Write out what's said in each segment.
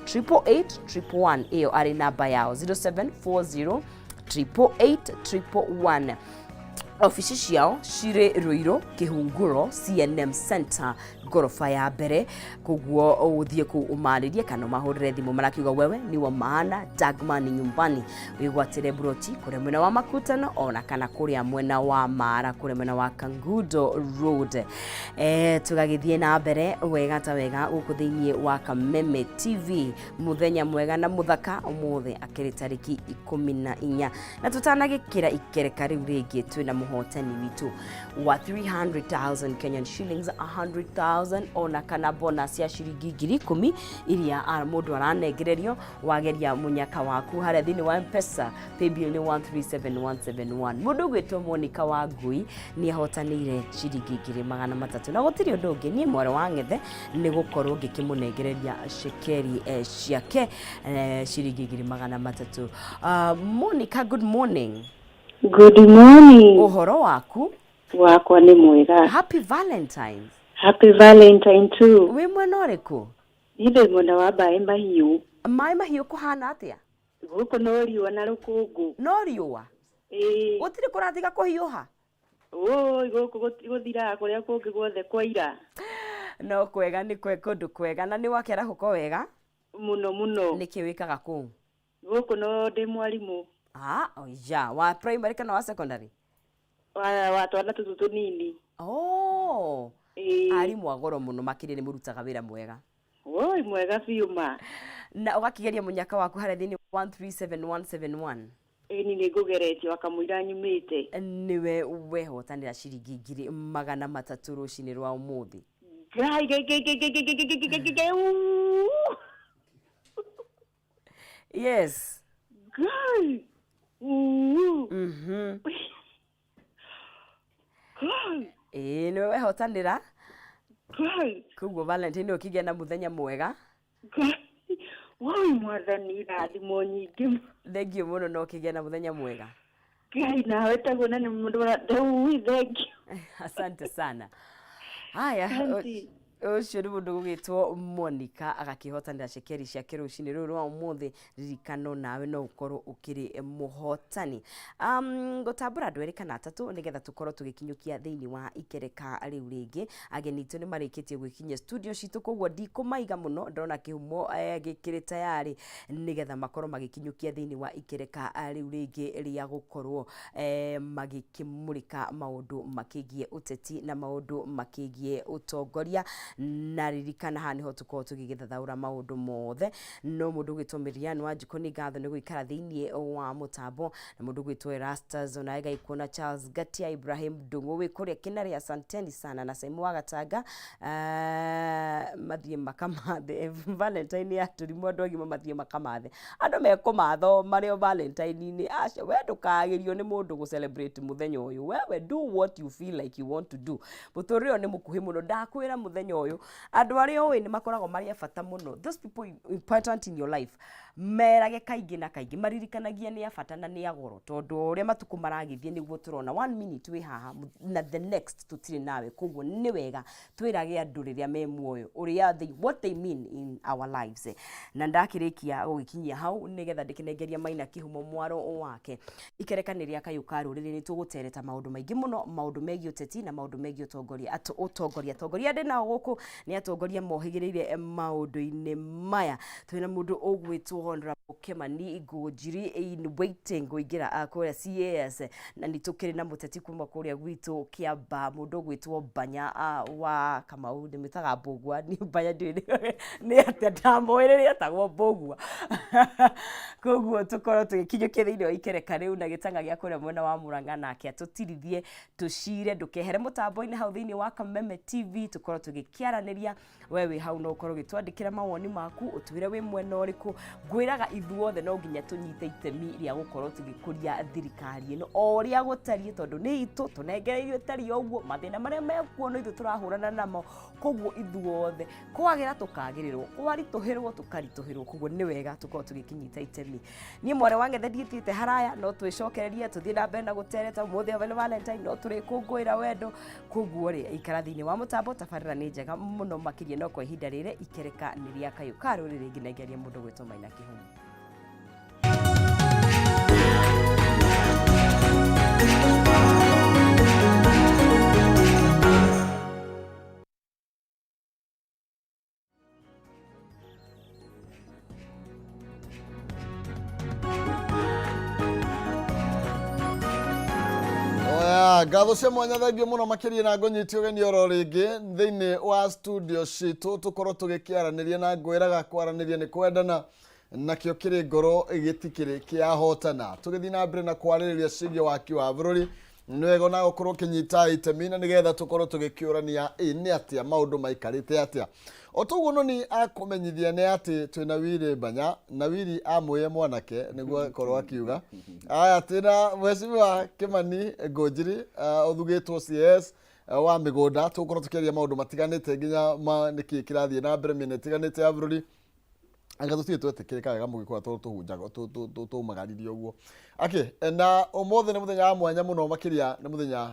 888 111. Ĩyo arĩ namba yao, 0740 888 111. Obici ciao cirĩ Rũirũ, Kĩhunguro, CNM Center, ngoroba ya mbere. Koguo ũthiĩ kũu ũmarĩrie kana ũmahũrĩre thimũ. Marakiuga wewe ni wa maana, Dagma ni nyumbani. Wĩgwatĩre broti kũrĩa mwena wa Makutano ona kana kũrĩa mwena wa Mara, kũrĩa mwena wa Kangundo Road. Tũgagĩthiĩ na mbere wega ta wega gũkũ thĩinĩ wa Kameme TV. Mũthenya mwega na mũthaka ũmũthĩ akĩrĩ tarĩki 14, na tũtanagĩkĩra ikereka rĩu rĩngĩ, twĩna mũhotani witũ wa 300,000 Kenyan shillings, 100,000 ona kana bonus ya ciringi 10,000 iria mũndũ aranengererio wageria mũnyaka waku harĩa thĩinĩ wa Mpesa. Paybill nĩ 137171. Mũndũ ũgwĩtwo Monica wa Ngui nĩ ahotanĩire ciringi 300,000, na gũtirĩ ũndũ ũngĩ niĩ mwarĩ wa ng'ethe nĩ gũkorwo ngĩkĩmũnengereria cekeri ciake, ciringi 300,000. Monica, good morning. Good morning. Ũhoro waku? Wakwa nĩ mwega. Happy Valentines. Happy Valentine too. Wĩ mwena ũrĩkũ? Niĩ ndĩ mwena wa Mbaĩ Mahiũ. Maĩ Mahiũ kũhana atĩa? Gũkũ no riũa na rũkũngũ. No riũa? Ĩĩ. Gũtirĩ kũratiga kũhiũha? Ũĩ, gũkũ gũthiraga kũrĩa kũngĩ guothe kwaira. No kwega nĩ kũndũ kwega, na nĩ wakĩarahũka wega? Mũno mũno. Nĩkĩ wĩkaga kũu? Gũkũ no ndĩ mwarimũ. Ah, ya wa primary kana wa secondary? Wa twana tũtũ tũnini. Oh. Ĩĩ. Arimũ a goro mũno makĩria, nĩ mũrutaga wĩra mwega. Ũĩ, mwega biũ ma. Na ũgakĩgeria mũnyaka waku harĩa thĩinĩ 137171? Ĩni, nĩ ngũgeretie wakamũira nyumĩte. Nĩwe wehotanĩra ciringi 300,000 rũcinĩ rwa ũmũthĩ. Ngai ngai ngai ngai ngai ngai ngai ngai ngai ngai ngai uuu. Yes. Ngai uuu. Ngai. Ĩĩ, nĩwe wehotanĩra. Ngai. Koguo Valentine ũkĩgĩa na mũthenya mwega. Ngai woi, Mwathani, irathimo nyingĩ. Thengiũ mũno na ũkĩgĩa na mũthenya mwega. Ngai, nawe taguo, na nĩ mũndũ ui, thengiũ. Asante sana. Haya. Asante. Ũcio nĩ mũndũ gũgĩtwo Monica, agakĩhotanĩra cekeri ciake rũcinĩ rũrũ rwa ũmũthĩ. Ririkano nawe no ũkorwo ũkĩrĩ mũhotani. Ngũtambũra andũ erĩ kana atatũ nĩgetha tũkorwo tũgĩkinyũkia thĩinĩ wa ikereka rĩu rĩngĩ. Ageni itũ nĩ marĩkĩtie gwĩkinyia studio citũ, koguo ndikũmaiga mũno. Ndona kĩhumo gĩkĩrĩ tayari nĩgetha makorwo magĩkinyũkia thĩinĩ wa ikereka rĩu rĩngĩ rĩa gũkorwo magĩkĩmũrĩka maũndũ makĩgiĩ ũteti na maũndũ makĩgiĩ ũtongoria. Na ririkana haha nĩho tũkorwo tũgĩgĩthathaũra maũndũ mothe. No mũndũ ũgwĩtwo Mirian Wanjikũ, nĩ ngatho nĩ gũikara thĩinĩ wa mũtambo, na mũndũ ũgwĩtwo Erastus onawe gaikuona, Charles Gatia, Ibrahim Ndung'u wĩ kũrĩa Kĩnarĩ, asanteni sana, na Saimu wa Gatanga. Mathiĩ makamathe Valentine ya tũrimũ, andũ agima mathiĩ makamathe, andũ mekũmatho marĩ o Valentine-inĩ. Aca, we ndũkagĩrio nĩ mũndũ gũ celebrate mũthenya ũyũ. Wewe do what you feel like you want to do. Mũtũrĩre ũyũ nĩ mũkuhĩ mũno. Ndakwĩra, mũthenya ũyũ andũ arĩa ũĩ nĩ makoragwo marĩ a bata mũno, those people important in your life, merage kaingĩ na kaingĩ, maririkanagia nĩ a bata na nĩ a goro, tondũ o ũrĩa matukũ maragĩthiĩ nĩguo tũrona one minute wĩ haha na the next tũtirĩ nawe. Koguo nĩ wega twĩrage andũ rĩrĩa me muoyo ũrĩa what they mean in our lives. Na ndakĩrĩkia gũgĩkinyia hau nĩgetha ndĩkĩnengeria Maina Kĩhumo mwaro wake. Ikereka nĩ rĩa kayũ ka rũrĩrĩ, nĩ tũgũtereta maũndũ maingĩ mũno, maũndũ megiĩ ũteti na maũndũ megiĩ ũtongoria. Ũtongoria, atongoria ndĩ nao gũkũ nĩ atongoria mohĩgĩrĩire maũndũ-inĩ maya. Twĩna mũndũ ũgwĩtwo Honorable Kimani Ngunjiri in waiting kũingĩra kũrĩa CAS, na nĩ tũkĩrĩ na mũteti kuma kũrĩa gwitũ Kĩamba, mũndũ ũgwĩtwo Banya wa Kamau. Ndĩmwĩtaga Mbũgua ni Banya, ndiũĩ nĩ atĩa ndamũĩ rĩrĩa etagwo Mbũgua. Koguo tũkorwo tũgĩkinyũkia thĩinĩ wa ikereka rĩu na gĩtanga gĩa kũrĩa mwena wa Murang'a, nake atũtirithie tũcire. Ndũkehere mũtambo-inĩ hau thĩinĩ wa Kameme TV, tũkorwo tũgĩkĩaranĩria. We wĩ hau no ũkorwo ũgĩtwandĩkĩra mawoni maku, ũtwĩre wĩ mwena ũrĩkũ. Ngwĩraga Ithuothe no nginya tũnyite itemi rĩa gũkorwo tũgĩkũria thirikari ĩno o ũrĩa gũtariĩ, tondũ nĩ itũ tũnengereirio ĩtariĩ ũguo. Mathĩna marĩa mekuo no ithuĩ tũrahũrana namo, koguo ithuothe kwagĩra tũkagĩrĩrwo, kwaritũhĩrwo tũkaritũhĩrwo. Koguo nĩ wega tũkorwo tũgĩkĩnyita itemi. Niĩ mwarĩ wa Ng'ethe ndiĩtĩte haraya, no twĩcokererie tũthiĩ na mbere na gũtereta. Ũmũthĩ nĩ Valentine, no tũrĩkũngũĩra wendo, koguo rĩ, ikara thĩinĩ wa mũtambo. Tabarĩra nĩ njega mũno makĩria, no kwa ihinda rĩrĩ ikereka nĩ rĩa kayũ ka rũrĩrĩ ngĩnengeria mũndũ gwĩtwo Maina Kĩhumo. Oya, ngatho cia mwanya, thengio mũno makĩria na ngũnyiti ũgeni oro rĩngĩ thĩinĩ wa studio citũ, tũkorwo tũgĩkĩaranĩria na ngwĩraga kwaranĩria nĩ kwendana, nakĩo kĩrĩ ngoro gĩtikĩrĩ kĩahotana. Tũgĩthiĩ na mbere na kwarĩrĩria ciĩgiĩ waki wa bũrũri, nĩ wega ona gũkorwo ũkĩnyita itemi na nĩgetha tũkorwo tũgĩkĩũrania ĩ nĩ atĩa maũndũ maikarĩte atĩa. O toguo noni akũmenyithia nĩ atĩ twĩna Willy Mbanya na Willy amwĩe mwanake nĩguo akorwo akiuga aya. Twĩna Mheshimiwa Kimani Ngũnjiri, ũthugĩtwo CS wa mĩgũnda. Tũgũkorwo tũkĩaria maũndũ matiganĩte nginya ma nĩkĩ kĩrathiĩ na mbere mĩena ĩtiganĩte ya bũrũri. Anga tũtirĩ twetĩkĩrĩka wega mũgĩkũra tondũ tũhunjaga tũmagaririe ũguo. Okay, na ũmũthĩ nĩ mũthenya wa mwanya mũno makĩria, nĩ mũthenya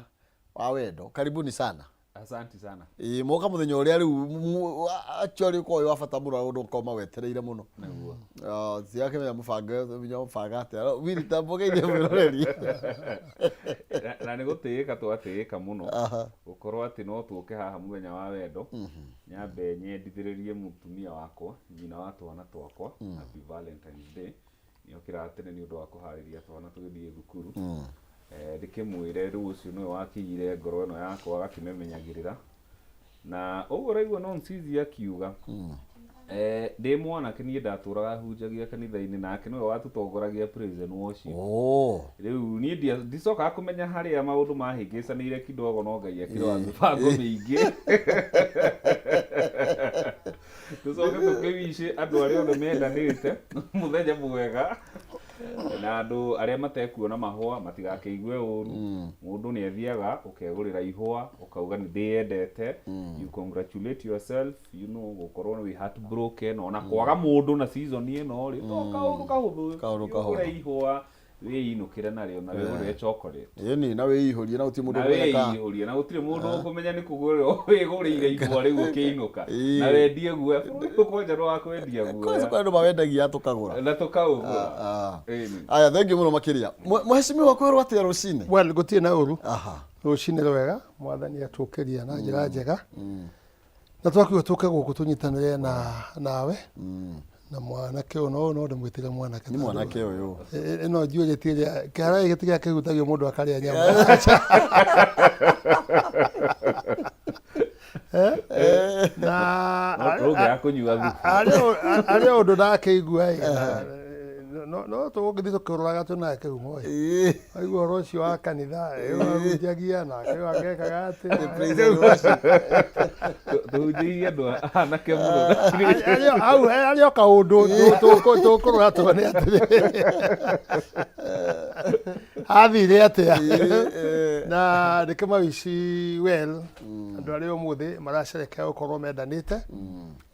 wa wendo. Karibuni sana. Asante sana. Ĩĩ, moka mũthenya ũrĩa rĩu actually ũkoragwo wĩ wa bata mũno, ũndũ ũkoragwo mawetereire mũno. Nĩguo. Tirakĩmenya mũbango mũthenya mũbanga atĩa. Willy, ta mũgeithie mwĩroreri. Na nĩ gũtĩĩka twatĩĩka mũno gũkorwo atĩ no tũke haha mũthenya wa wendo. Nyambe nyendithĩrĩrie mũtumia wakwa, nyina wa twana twakwa, happy Valentine's Day. Nĩ okĩraga tene nĩ ũndũ wa kũharĩria twana tũgĩthiĩ thukuru. Ndĩkĩmwĩre rĩu ũcio nĩwe wakĩiyire ngoro ĩno yakwa, agakĩmemenyagĩrĩra na ũguo ũraigua. No Msizi akiuga, ndĩ mwanake niĩ ndatũraga hunjagia kanitha-inĩ, nake nĩwe watũtongoragia praise and worship. Rĩu niĩ ndicokaga kũmenya harĩa maũndũ mahĩngĩcanĩire kidogo, no Ngai akĩrĩ wa mĩbango mĩingĩ. Tũcoke tũkĩwici andũ arĩa othe mendanĩte mũthenya mwega, na andũ arĩa matekuona mahũa matigakĩigue ũru. Mũndũ nĩ athiaga ũkegũrĩra ihũa, ũkauga nĩ ndĩyendete, you congratulate yourself, gũkorwo wĩ heartbroken ona kwaga mũndũ na season ĩno rĩ, to kaũndũ kahũthũ. Kaũndũ kahũthũ. Ũgũre ihũa wĩinũkĩre narĩo na wĩgũrĩre chocolate. Ĩni, na wĩihũrie na gũtirĩ mũndũ Na ũkũmenya ka wĩihũrie na gũtirĩ mũndũ ũkũmenya nĩ kũgũrĩrwo wĩgũrĩire ihũa rĩu ũkĩinũka. Na wendie guoya bũrũri ũyũ, kwanja nĩ wa kwendia kwanza guoya. kwa andũ mawendagia tũkagũra. Na tũkaũgũra. Ĩni. Aya, thengiũ mũno makĩria. Mheshimiwa, kwĩrwo atĩa rũcinĩ? Well, gũtirĩ na ũru. Rũcinĩ rwega, mwathani atũkĩria na njĩra njega na twakiuga tũke gũkũ tũnyitanĩre na nawe na mwanake ũyũ, no ndĩmwĩtĩre mwanake. Nĩ mwanake ũyũ. Ĩno njuĩrĩ ti ĩrĩa kĩhara gĩkĩ ti gĩa kĩhutagio mũndũ akarĩa nyama. Eh? Na Rũngĩaga kũnyua thubu. Arĩ o ũndũ ndakĩigua ĩ, no tũgũgĩthiĩ tũkĩũrũraga twĩna kĩhumo ĩ. Aigua ũhoro ũcio wa kanitha ĩ, ahunjagia nake ũyũ agekaga atĩa. Praise and worship. Tũhunjĩirie andũ anake mũno. Hau arĩ o kaũndũ tũkũrora tuone atĩrĩ athire atĩa, na ndĩkĩmawici well andũ arĩa ũmũthĩ maracerekea gũkorwo mendanĩte.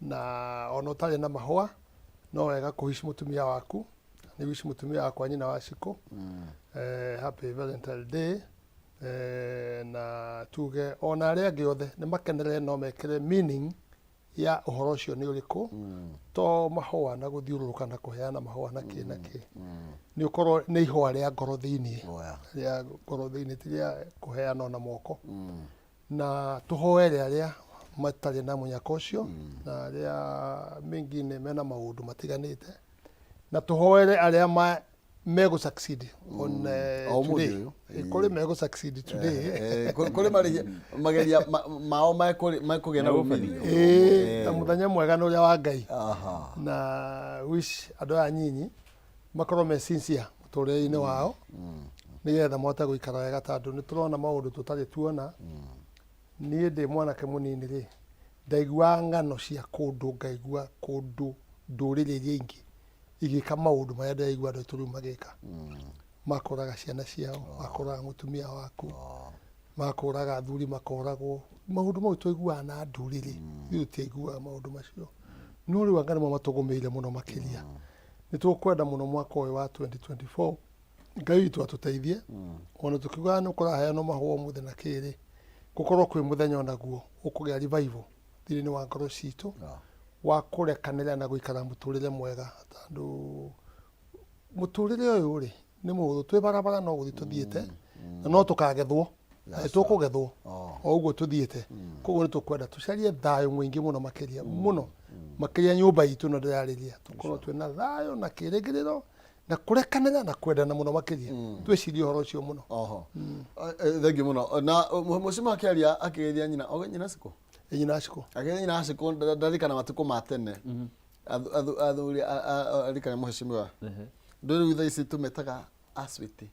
Na ona ũtarĩ na mahũa, no wega kũwici mũtumia waku. Nĩ wici mũtumia wakwa, nyina wa Cikũ, happy Valentine Day. Na tuge ona arĩa angĩ othe nĩ makenerere, no mekĩre meaning ya ũhoro ũcio nĩ ũrĩkũ, to mahũa na gũthiũrũrũka na kũheana mahũa na kĩ na kĩ. Nĩ ũkorwo nĩ ihũa rĩa ngoro thĩiniĩ, rĩa ngoro thĩiniĩ, ti rĩa kũheanwo na moko. Na tũhoere arĩa matarĩ na mũnyaka ũcio na arĩa mengine mena maũndũ matiganĩte, na tũhoere arĩa megũ succeed on O ũmũthĩ today. ũyũ. Kũrĩ megũ succeed today. Kũrĩ mageria mao mekũgĩa na umithio. Ĩĩ, na mũthenya mwega nĩ ũrĩa wa Ngai. Na wish andũ aya nyinyi makorwo me sincere mũtũrĩre-inĩ wao nĩgetha mahote gũikara wega, tondũ nĩ tũrona maũndũ tũtarĩ tuona. Niĩ ndĩ mwanake mũnini rĩ, ndaiguaga ng'ano cia kũndũ, ngaigua kũndũ ndũrĩrĩ iria ingĩ. Igĩka maũndũ marĩa ndĩraigua andũ aitũ rĩu magĩka, makoraga ciana ciao, makoraga mũtumia waku, makoraga athuri, makoragwo maũndũ mau twaiguaga na ndũrĩrĩ. Ithuĩ tũtiaiguaga maũndũ macio, no rĩu anga nĩmo matũgũmĩire mũno makĩria. Nĩ tũkwenda mũno mwaka ũyũ wa 2024 Ngai witũ atũteithie, ona tũkiugaga nĩ kũraheanwo mahũa ũmũthĩ na kĩrĩ, gũkorwo kwĩ mũthenya onaguo ũkũgĩa revival thĩinĩ wa ngoro citũ wa kũrekanĩra na gũikara mũtũrĩre mwega, tondũ mũtũrĩre ũyũ rĩ nĩ mũhũthũ. Twĩ barabara no gũthiĩ tũthiĩte na no tũkagethwo na nĩ tũkũgethwo o ũguo tũthiĩte. Koguo nĩ tũkwenda tũcarie thayũ mũingĩ mũno makĩria, mũno makĩria nyũmba itũ no ndĩrarĩria, tũkorwo twĩna thayũ na kĩrĩgĩrĩro na kũrekanĩra na kwendana mũno makĩria. Twĩcirie ũhoro ũcio mũno. Oho. Thengiũ mũno. Na mũcima akĩaria akĩgeithia nyina oge nyina cikũ. Ĩ, nyina Cikũ. Akĩgeithia nyina cikũ, ndarikana matukũ ma tene. Athuri arikana mũhecimiwa. Ndũ rĩu thaa ici tũmetaga aswiti.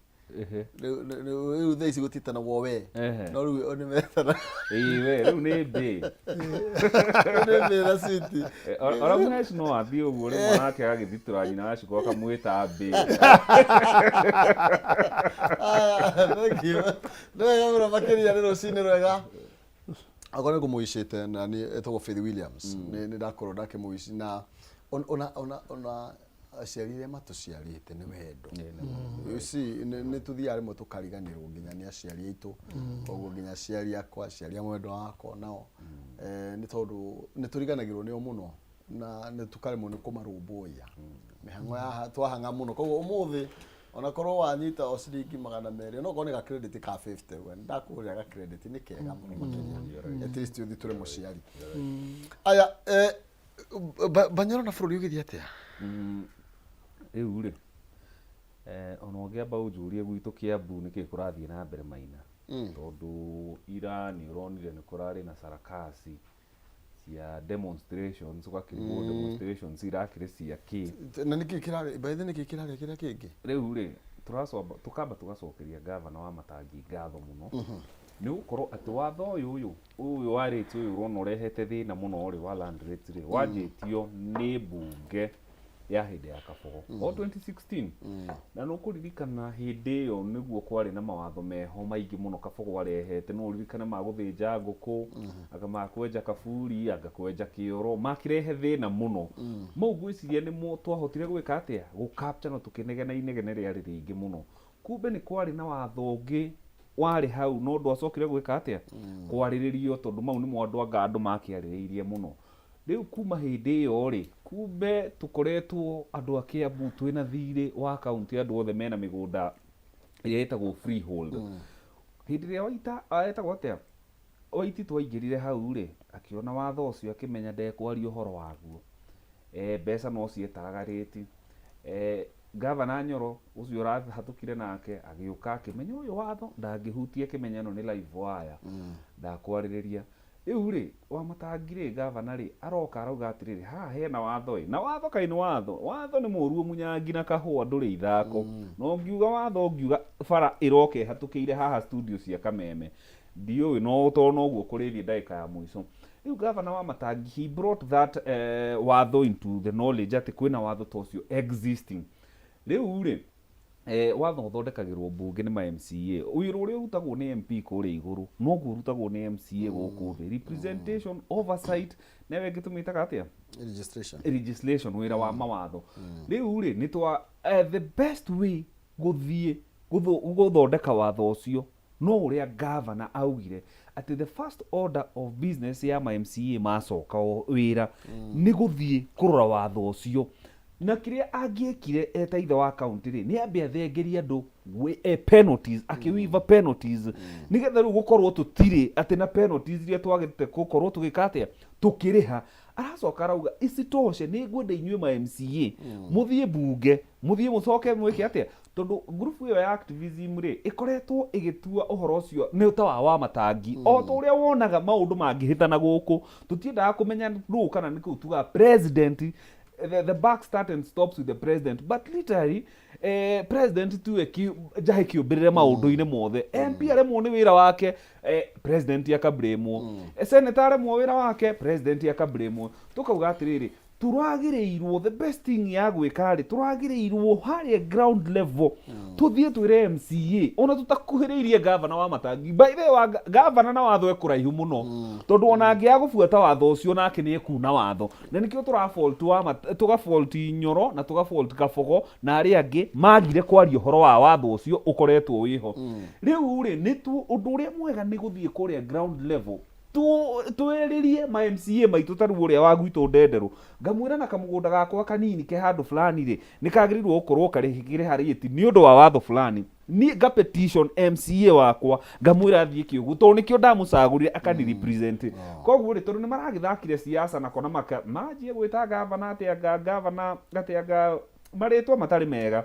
Rĩu thaa ici gũtitanagwo we. No rĩu nĩ metana. Ĩĩ we, rĩu nĩ mbĩ. Nĩ mbĩ na switi. Ona mũheci no athiĩ ũguo rĩmwe nake agagĩthitũra nyina wa Cikũ akamwĩta mbĩ. Aya, thank you. Nĩ wega mũno makĩria, nĩ rũcinĩ rwega. Akorwo nĩ ngũmũicĩte na nĩ etagwo Faith Williams. Nĩ ndakorwo ndakĩmũici na ona aciari arĩa matũciarĩte nĩ wendo. You see, nĩ tũthiaga rĩmwe tũkariganĩrwo nginya nĩ aciari aitũ. Koguo nginya aciari akwa, aciari a mwendwa wakwa nao, nĩ tondũ nĩ tũriganagĩrwo nĩo mũno na nĩ tũkaremwo nĩ kũmarũmbũiya. Mĩhang'o ya twahang'a mũno. Koguo ũmũthĩ onakorwo wanyita o ciringi 200, no korwo nĩ ga credit ka 50, we ndakũgũrĩra ga credit nĩ kega mũno makĩria. At least ũthitũre mũciari. Aya, Banyoro na bũrũri ũgĩthiĩ atĩa? Rĩu rĩ, ona ũngĩamba ũnjũrie gwitũ Kiambu nĩkĩ kũrathiĩ na mbere Maina, tondũ ira nĩ ũronire nĩ kũrarĩ na sarakasi cia demonstrations, ũgakĩrigwo demonstrations irakĩrĩ cia kĩ. Na nĩkĩ kĩrarĩ, by the way, nĩkĩ kĩrarĩ kĩrĩa kĩngĩ? Rĩu rĩ, tũracamba tũkamba tũgacokeria gavana wa Matangi ngatho mũno nĩ gũkorwo atĩ watho ũyũ wa rates ũyũ ũrona ũrehete thĩna mũno rĩ, wa land rates rĩ, wanjĩtio nĩ mbunge ya hĩndĩ ya Kabogo o 2016. Na nĩ ũkũririkana hĩndĩ ĩyo nĩguo kwarĩ na mawatho meho maingĩ mũno Kabogo arehete. No ũririkane ma gũthĩnja ngũkũ, anga ma kwenja kaburi, anga kwenja kĩoro, makĩrehe thĩna mũno. Mau ngwĩciria nĩmo twahotire gwĩka atĩa, gũ capture, na tũkĩnegena inegene rĩarĩ rĩingĩ mũno. Kumbe nĩ kwarĩ na watho ũngĩ warĩ hau, no ndwacokire gwĩka atĩa, kwarĩrĩrio, tondũ mau nĩmo andũ anga andũ makĩarĩrĩirie mũno. Rĩu kuma hĩndĩ ĩyo rĩ, kumbe tũkoretwo andũ a Kiambu twĩna thirĩ wa kaunti, andũ othe mena mĩgũnda ĩrĩa ĩtagwo freehold. Hĩndĩ ĩrĩa waita etagwo atĩa, Waititu aingĩrire hau rĩ, akĩona watho ũcio, akĩmenya ndekwaria ũhoro waguo. Mbeca no cietaraga rĩti. Gavana Nyoro ũcio ũrahatũkire nake agĩũka akĩmenya ũyũ watho ndangĩhutia, akĩmenya ĩno nĩ live wire, ndakwarĩrĩria. Rĩu rĩ, Wamatangi rĩ, gavana rĩ, aroka arauga atĩrĩrĩ, haha hena watho ĩ, na watho kaĩ nĩ watho, watho nĩ mũru ũmunyangi na kahũa, ndũrĩ ithako. Na ũngiuga watho, ũngiuga bara ĩroka ĩhatũkĩire haha studio cia Kameme, ndiũĩ no tondũ noguo kũrĩthiĩ ndagĩka ya mũico. Rĩu gavana wa Matangi, he brought that watho into the knowledge atĩ kwĩna watho ta ũcio existing. Rĩu rĩ, watho ũthondekagĩrwo mbunge nĩ ma MCA. Wĩra ũrĩa ũrutagwo nĩ MP kũrĩa igũrũ noguo ũrutagwo nĩ MCA gũkũ thĩ. Representation, oversight, na ĩyo ĩngĩ tũmĩtaga atĩa? Legislation. Legislation, wĩra wa mawatho. Rĩu rĩ, nĩ twa the best way gũthiĩ gũthondeka watho ũcio no ũrĩa gavana augire atĩ the first order of business ya ma MCA macoka wĩra nĩ gũthiĩ kũrora watho ũcio. Na kĩrĩa angĩekire eta ithe wa kaunti rĩ, nĩ ambe athengerie andũ penalties, akĩwiva penalties, nĩgetha rĩu gũkorwo tũtirĩ atĩ na penalties iria twagĩte gũkorwo tũgĩka atĩa, tũkĩrĩha. Aracoka arauga isitoshe, nĩ ngwenda inyuĩ ma MCA mũthiĩ mbunge, mũthiĩ mũcoke mwĩke atĩa, tondũ ngurubu ĩyo ya activism rĩ, ĩkoretwo ĩgĩtua ũhoro ũcio nĩ ta wa Matangi. O ta ũrĩa wonaga maũndũ mangĩhĩtana gũkũ, tũtiendaga kũmenya nũ kana nĩ kũu, tugaga president, the buck start and stops with the president, but literally president tuwe njahĩ kĩũmbĩrĩre maũndũ-inĩ mothe. MP aremwo nĩ wĩra wake, president akablamwo. Senator aremwo wĩra wake, president akablamwo. Tũkauga atĩrĩrĩ, Tũragĩrĩirwo, the best thing ya gwĩka rĩ, tũragĩrĩirwo harĩa ground level tũthiĩ twĩre MCA, ona tũtakuhĩrĩirie gavana wa Matangi. By the way, wa gavana na watho e kũraihu mũno, tondũ ona angĩaga gũbuata watho ũcio, nake nĩ ekuna watho. Na nĩkĩo tũra fault wa tũga fault Nyoro na tũga fault Kabogo na arĩa angĩ magire kwaria ũhoro wa watho ũcio ũkoretwo wĩho. Rĩu rĩ, nĩ ũndũ ũrĩa mwega nĩ gũthiĩ kũrĩa ground level, twĩrĩrie ma MCA maitũ. Ta rĩu ũrĩa wa gwitũ Ndenderũ, ngamwĩra na kamũgũnda gakwa kanini ke handũ fulani rĩ, nĩ kagĩrĩirwo gũkorwo karĩhĩra rĩti nĩ ũndũ wa watho fulani. Niĩ nga petition MCA wakwa, ngamwĩra athiĩ kĩũguo, tondũ nĩkĩo ndamũcagũrire akani represent. Koguo rĩ, tondũ nĩ maragĩthakire siasa nako na maka manjie gwĩta gavana atĩ anga gavana atĩ anga marĩtwa matarĩ mega,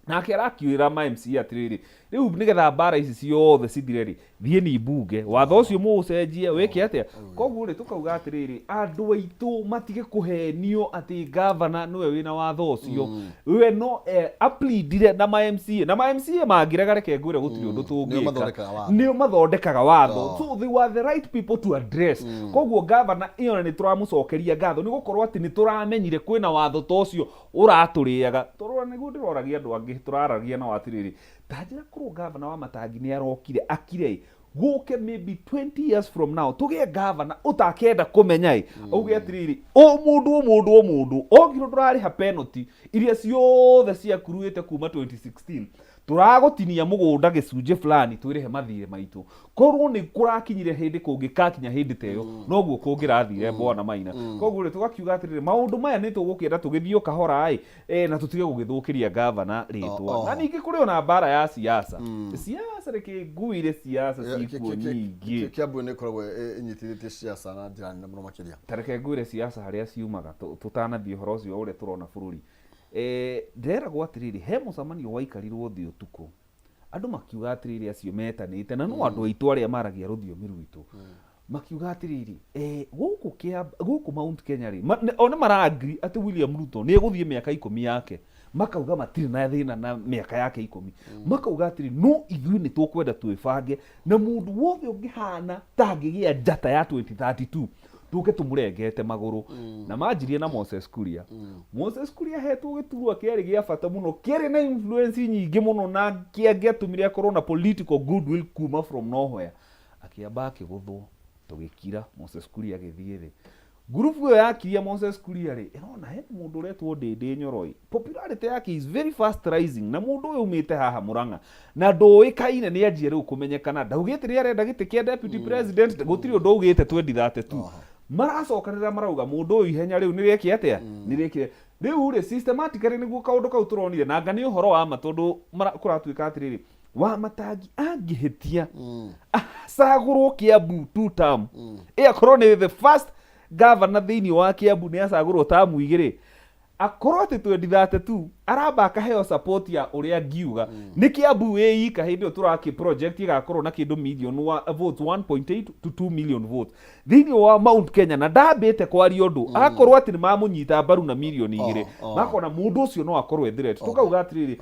nake arakiũĩra ma MCA atĩrĩrĩ, rĩu nĩgetha mbara ici ciothe cithire rĩ, thiĩ ni mbunge, watho ũcio mũũcenjie wĩke atĩa. Koguo rĩ, tũkauga atĩrĩrĩ, andũ aitũ matige kũhenio atĩ gavana nĩwe wĩna watho ũcio. We no apleadire na ma MCA, na ma MCA mangĩrega, reke ngwĩre, gũtirĩ ũndũ Nĩo tũngĩka. Mathondekaga watho. Nĩo mathondekaga watho. So they were the right people to address. Koguo gavana ĩyo na nĩ tũramũcokeria ngatho nĩ gũkorwo atĩ nĩ tũramenyire kwĩna watho ta ũcio ũratũrĩaga. Tũrora nĩguo ndĩroragia andũ angĩ tũraragia nao atĩrĩrĩ, ta njĩra korwo gavana wa Matangi nĩ arokire akire ĩ, gũke maybe 20 years from now tũgĩe gavana ũtakenda kũmenya ĩ, auge atĩrĩrĩ, o mũndũ o mũndũ o mũndũ ongirwo ndũrarĩha penalty iria ciothe ciakuruĩte kuma 2016, tũragũtinia mũgũnda gĩcunjĩ fulani twĩrĩhe mathirĩ maitũ. Korwo nĩ kũrakinyire hĩndĩ kũngĩkakinya hĩndĩ ta ĩyo, noguo kũngĩrathire, bwana Maina. Koguo rĩ, tũgakiuga atĩrĩrĩ, maũndũ maya nĩ tũgũkĩenda tũgĩthiĩ o kahora ĩ, na tũtige gũgĩthũkĩria gavana rĩtwa. Na ningĩ kũrĩ ona mbara ya siasa. Siasa, reke nguire, siasa ciikuo nyingĩ. Kiambu nĩ ĩkoragwo ĩnyitithĩtie siasa na njĩra nene mũno makĩria. Ta reke ngwĩre siasa harĩa ciumaga, tũtanathiĩ ũhoro ũcio wa ũrĩa tũrona bũrũri. Ndĩreragwo atĩrĩrĩ, he mũcemanio waikarirwo thĩ ũtukũ, andũ makiuga atĩrĩrĩ, acio metanĩte na no andũ aitũ arĩa maragia rũthiomi rwitũ, makiuga atĩrĩrĩ, gũkũ gũkũ Mount Kenya rĩ, o nĩ mara agree atĩ William Ruto nĩ egũthiĩ mĩaka 10 yake. Makauga matirĩ na thĩna na mĩaka yake 10. Makauga atĩrĩ, no ithuĩ nĩ tũkwenda twĩbange na mũndũ wothe ũngĩhana ta angĩgĩa njata ya 2032, tũke tũmũrengete magũrũ. Na manjirie na Moses Kuria. Moses Kuria ahetwo gĩturwa kĩarĩ gĩa bata mũno, kĩarĩ na influence nyingĩ mũno, na kĩangĩatũmire akorwo na political goodwill kuma from nowhere. Akĩamba akĩgũthwo, tũgĩkira. Moses Kuria agĩthiĩ thĩ. Ngurubu ĩyo yakiria Moses Kuria rĩ, ĩrona he mũndũ ũretwo Ndĩndĩ Nyoro ĩ, popularity yake is very fast rising, na mũndũ ũyũ umĩte haha Mũrang'a na ndũĩkaine, nĩ anjia rĩu kũmenyekana. Ndaugĩte nĩ arenda gĩtĩ kĩa deputy president, gũtirĩ ũndũ augĩte 2032. Maracokanĩrĩra, marauga mũndũ ũyũ ihenya rĩu nĩ rĩeke atĩa, nĩ rĩkire rĩu rĩ systematically. Nĩguo kaũndũ kau tũronire na anga nĩ ũhoro wa ma, tondũ kũratuĩka atĩrĩrĩ, wa Matangi angĩhĩtia acagũrwo Kiambu two term, ĩ akorwo nĩ the first governor thĩinĩ wa Kiambu nĩ acagũrwo tamu 2, akorwo atĩ 2032 aramba akaheo support ya ũrĩa ngiuga nĩ Kiambu ĩ ika. Hĩndĩ ĩyo tũraki project ĩgakorwo na kĩndũ million wa votes, 1.8 to 2 million votes thĩinĩ wa Mount Kenya, na ndambĩte kwaria ũndũ, agakorwo atĩ nĩ mamũnyita mbaru na mirioni 2, makona mũndũ ũcio no akorwo e threat. Tũkauga atĩrĩrĩ,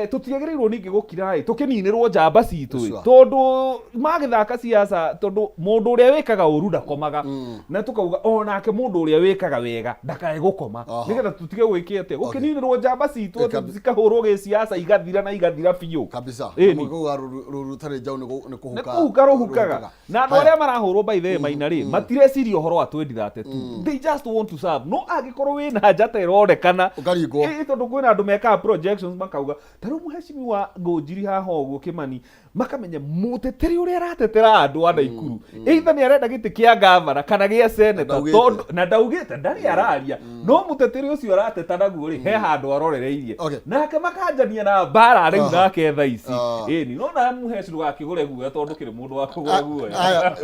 tũtiagĩrĩirwo ningĩ gũkira ĩ tũkĩninĩrwo njamba citũ ĩ, tondũ magĩthaka siasa, tondũ mũndũ ũrĩa wĩkaga ũru ndakomaga, na tũkauga onake mũndũ ũrĩa wĩkaga wega ndakae gũkoma, nĩgetha tũtige gwĩke atĩa, gũkĩninĩrwo njamba citũ atĩ cikahũrwo gĩsiasa, igathira na igathira biũ. Kabisa. Ĩni. Kuga rũru rũtarĩ njaũ nĩ nĩ kũhuka. Kũhuka rũhukaga, na andũ arĩa marahũrwo by the way, Maina rĩ, matireciria ũhoro wa 2032. They just want to serve. No angĩkorwo wĩna njata ĩronekana, Ũkaringwo. Ĩ, tondũ kwĩna andũ mekaga projections, makauga ta rĩu mũhecimiwa Ngũnjiri haha ũguo Kĩmani, makamenya mũteteri ũrĩa aratetera andũ a Naikuru, either nĩ arenda gĩtĩ kĩa gavana kana gĩa senator. Ndaugĩte. Tondũ na ndaugĩte, ndarĩ araria, no mũteteri ũcio arateta naguo rĩ, he handũ arorereirie. Nake makanjania na mbara rĩu nake thaa ici. Ĩni no na mũheci, ndũgakĩgũre guoya, tondũ kĩrĩ mũndũ wa kũgũra guoya. Aya,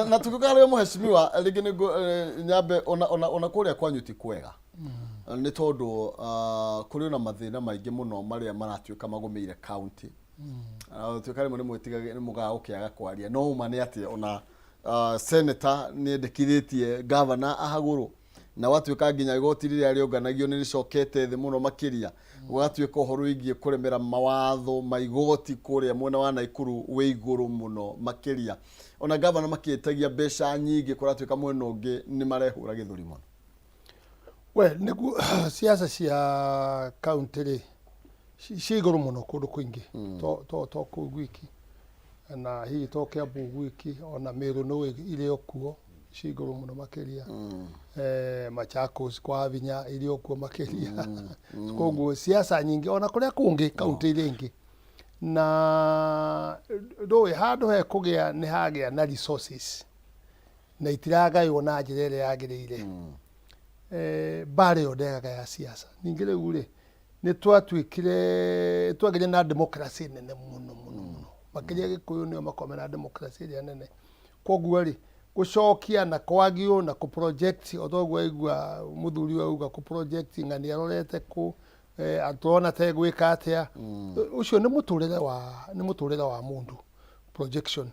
na tukiuga harĩ mũhecimiwa rĩngĩ nĩ nyambe ona kũrĩa kwanyu ti kwega, nĩ tondũ kũrĩ ona mathĩna maingĩ mũno marĩa maratuĩka magũmĩire county. Tuĩka rĩmwe nĩ mwĩtigagĩra, nĩ mũgaga gũkĩaga kwaria, no ũma nĩ atĩ ona senator nĩ endekithĩtie governor ahagũrwo, na gwatuĩka nginya igoti rĩrĩa rĩonganagio nĩ rĩcokete thĩ mũno makĩria. Gũgatuĩka ũhoro wĩgiĩ kũremera mawatho ma igoti kũrĩa mwena wa Naikuru wĩ igũrũ mũno makĩria. Ona gavana makĩtagia mbeca nyingĩ, kũratuĩka mwena ũngĩ nĩ marehũra gĩthũri mũno. We nĩguo siasa cia kaunti rĩ ciĩ igũrũ mũno kũndũ kũingĩ, to to to kũu gwiki na hihi to Kiambu gwiki, ona Meru nĩ irĩ o kuo, ciĩ igũrũ mũno makĩria. Machakos kwa Vinya irĩ o kuo makĩria. Koguo siasa nyingĩ ona kũrĩa kũngĩ kaunti iria ingĩ, na ndũĩ handũ hekũgĩa nĩ hagĩa na resources na itiragaywo na njĩra ĩrĩa yagĩrĩire. Mbara ĩyo ndegaga ya siasa. Ningĩ rĩu rĩ, nĩ twatuĩkire, twagĩire na democracy nene mũno mũno mũno, makĩria Gĩkũyũ nĩo makoragwo mena democracy ĩrĩa nene. Koguo rĩ, gũcokia na kwagio na kũ project, o ta ũguo waigua mũthuri ũyũ auga kũ project ng'ani arorete kũ, tũrona ta egwĩka atĩa, ũcio nĩ mũtũrĩre wa, nĩ mũtũrĩre wa mũndũ, projection.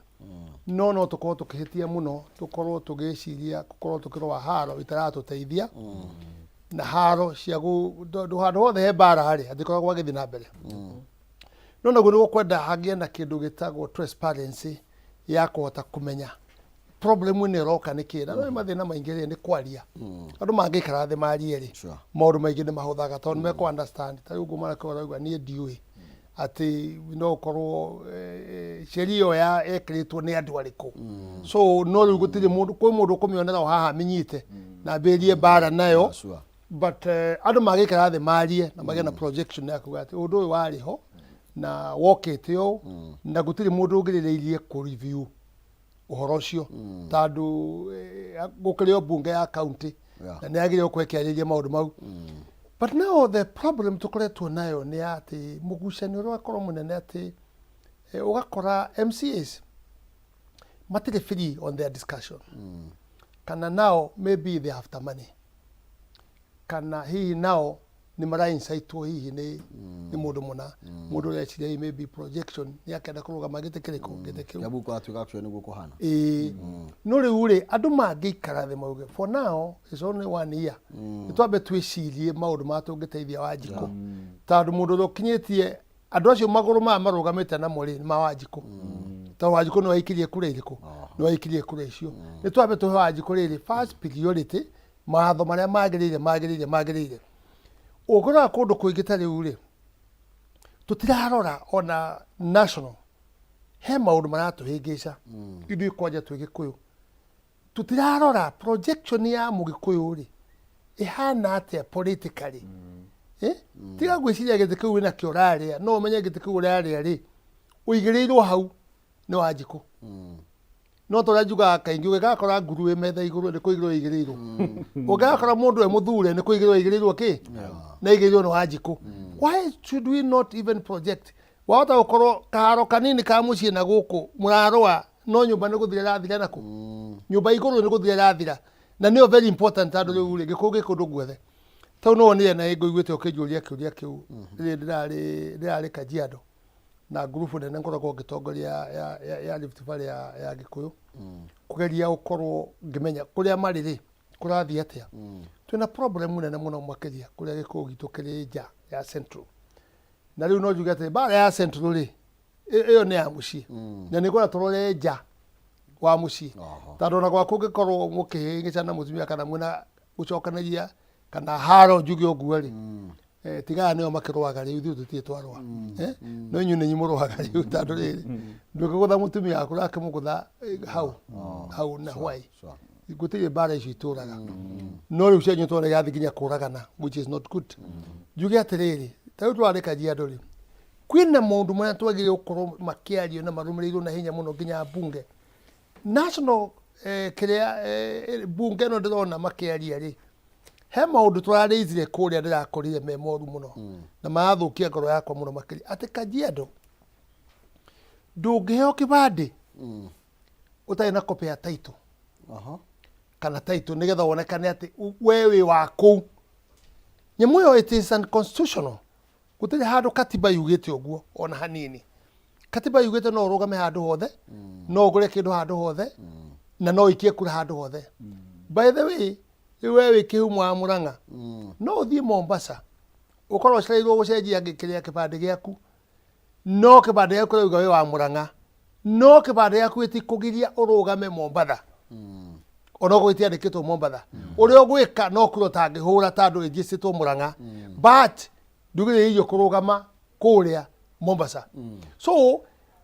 No no tũkorwo tũkĩhĩtia mũno, tũkorwo tũgĩciria gũkorwo tũkĩrũa haro itaratũteithia, na haro cia tondũ handũ hothe he mbara rĩ, hatikoragwo hagĩthiĩ na mbere. No naguo nĩ gũkwenda hagĩe na kĩndũ gĩtagwo transparency ya kũhota kũmenya problem ĩno ĩroka nĩ kĩ. Na nĩ mathĩna maingĩ rĩ, nĩ kwaria. Andũ mangĩikara thĩ marie rĩ, maũndũ maingĩ nĩ mahũthaga tondũ nĩ mekũ understand. Ta rĩu ũguo mwanake ũyũ arauga niĩ ndiũĩ atĩ no ũkorwo sheria ĩyo ya ekĩrĩtwo nĩ andũ arĩkũ. So no rĩu gũtirĩ mũndũ, kwĩ mũndũ ũkũmĩonera o haha amĩnyite na ambĩrĩrie mbara nayo. But andũ mangĩikara thĩ marie na magĩe na projection ya kuga atĩ ũndũ ũyũ warĩ ho na wokĩte ũũ, na gũtirĩ mũndũ ũgirĩrĩirie kũ review ũhoro ũcio, tondũ gũkĩrĩ o mbunge ya county na nĩ yagĩrĩirwo gũkorwo ĩkĩarĩrĩria maũndũ mau. But now the problem tũkoretwo nayo nĩ atĩ mũgucanio ũrĩa ũgakorwo mũnene atĩ ũgakora MCAs matirĩ free on their discussion, kana nao maybe they after money, kana hihi nao nĩ mara incitwo hihi nĩ mũndũ mũna, mũndũ ũreciria hihi maybe projection nĩ akenda kũrũgama gĩtĩ kĩrĩkũ, gĩtĩ kĩu. Kiambu kũratuĩka actually nĩguo kũhana. Ĩĩ, no rĩu rĩ, andũ mangĩikara thĩ mauge for now is only one year, nĩ twambe twĩcirie maũndũ marĩa tũngĩteithia Wanjikũ, tondũ mũndũ ũrĩa ũkinyĩtie andũ acio magũrũ maya marũgamĩte namo rĩ, nĩ ma Wanjikũ, tondũ Wanjikũ nĩwe waikirie kura irĩkũ, nĩwe waikirie kura icio. Nĩ twambe tũhe Wanjikũ rĩrĩ first priority, mawatho marĩa magĩrĩire magĩrĩire magĩrĩire. Ũngĩrora kũndũ kũingĩ ta rĩu rĩ, tũtirarora ona national, he maũndũ maratũhĩngĩca ithuĩ kwanja twĩ Gĩkũyũ. Tũtirarora projection ya Mũgĩkũyũ rĩ ĩhana atĩa politically. Tiga gwĩciria gĩtĩ kĩu wĩnakĩo ũrarĩa, no ũmenye gĩtĩ kĩu ũrarĩa rĩ, ũigĩrĩirwo hau nĩ Wanjikũ. No ta ũrĩa njugaga kaingĩ, ũngĩgakora nguru ĩ metha igũrũ nĩ kũigĩrĩrwo ĩigĩrĩirwo, ũngĩgakora mũndũ e mũthure nĩ kũigĩrĩrwo ĩigĩrĩirwo kĩ, na ĩigĩrĩirwo nĩ Wanjikũ. Why should we not even project? Wahota gũkorwo kaharo kanini ka mũciĩ na gũkũ mũrarũa, no nyũmba nĩ gũthira ĩrathira nakũ, nyũmba igũrũ nĩ gũthira ĩrathira, na nĩyo very important, tondũ rĩu rĩ, Gĩkũyũ gĩ kũndũ guothe. Tondũ no wonire na ngũiguĩte ũkĩnjũria kĩũria kĩu rĩrĩa ndĩrarĩ Kajiado na ngurubu nene ngoragwo ngĩtongoria ya Rift Valley ya Gĩkũyũ, kũgeria gũkorwo ngĩmenya kũrĩa marĩ rĩ kũrathiĩ atĩa. Twĩna problem nene mũno makĩria kũrĩa Gĩkũyũ gitũ kĩrĩ nja ya Central. Na rĩu no njuge atĩ mbara ya Central rĩ, ĩyo nĩ ya mũciĩ, na nĩ ngwenda tũrore nja wa mũciĩ, tondũ ona gwaku ũngĩkorwo mũkĩhĩngĩcana na mũtumia kana mwĩna gũcokanĩria kana haro njuge ũguo rĩ, tigaga nĩo makĩrũaga rĩu, ithuĩ tũtirĩ twarũa. No inyuĩ nĩ inyuĩ mũrũaga rĩu, tondũ rĩrĩ, ndũngĩgũtha mũtumia waku ũrakĩmũgũtha hau hau na why? Gũtirĩ mbara icio itũraga, no rĩu cianyu twana irathiĩ nginya kũragana, which is not good. Njuge atĩrĩrĩ, ta rĩu tũrarĩ Kajiado rĩ, kwĩna maũndũ marĩa twagĩrĩirwo gũkorwo makĩario na marũmĩrĩirwo na hinya mũno nginya mbunge national, kĩrĩa mbunge ĩno ndĩrona makĩaria rĩ, he maũndũ tũrarĩithire kũrĩa ndĩrakorire me moru mũno na marathũkia ngoro yakwa mũno makĩria, atĩ Kajiado ndũngĩheo kĩbandĩ ũtarĩ na copy ya title kana title, nĩgetha wonekane atĩ we wĩ wa kũu. Nyamũ ĩyo, it is unconstitutional. Gũtirĩ handũ katiba yugĩte ũguo ona hanini. Katiba yugĩte no ũrũgame handũ hothe, no ũgũre kĩndũ handũ hothe, na no ũikie kura handũ hothe. By the way, rĩu we wĩ kĩhumo wa Mũrang'a, no ũthiĩ Mombasa ũkorwo ũcereirwo gũcenjia kĩrĩa kĩbandĩ gĩaku, no kĩbandĩ gĩaku kĩrauga wĩ wa Mũrang'a, no kĩbandĩ gĩaku gĩtikũgiria ũrũgame Mombatha. Onokorwo itiandĩkĩtwo Mombatha, ũrĩa ũgwĩka no kura ũtangĩhũra tondũ ĩnjĩcĩtwo Mũrang'a, but ndũgĩrĩirio kũrũgama kũrĩa Mombasa. So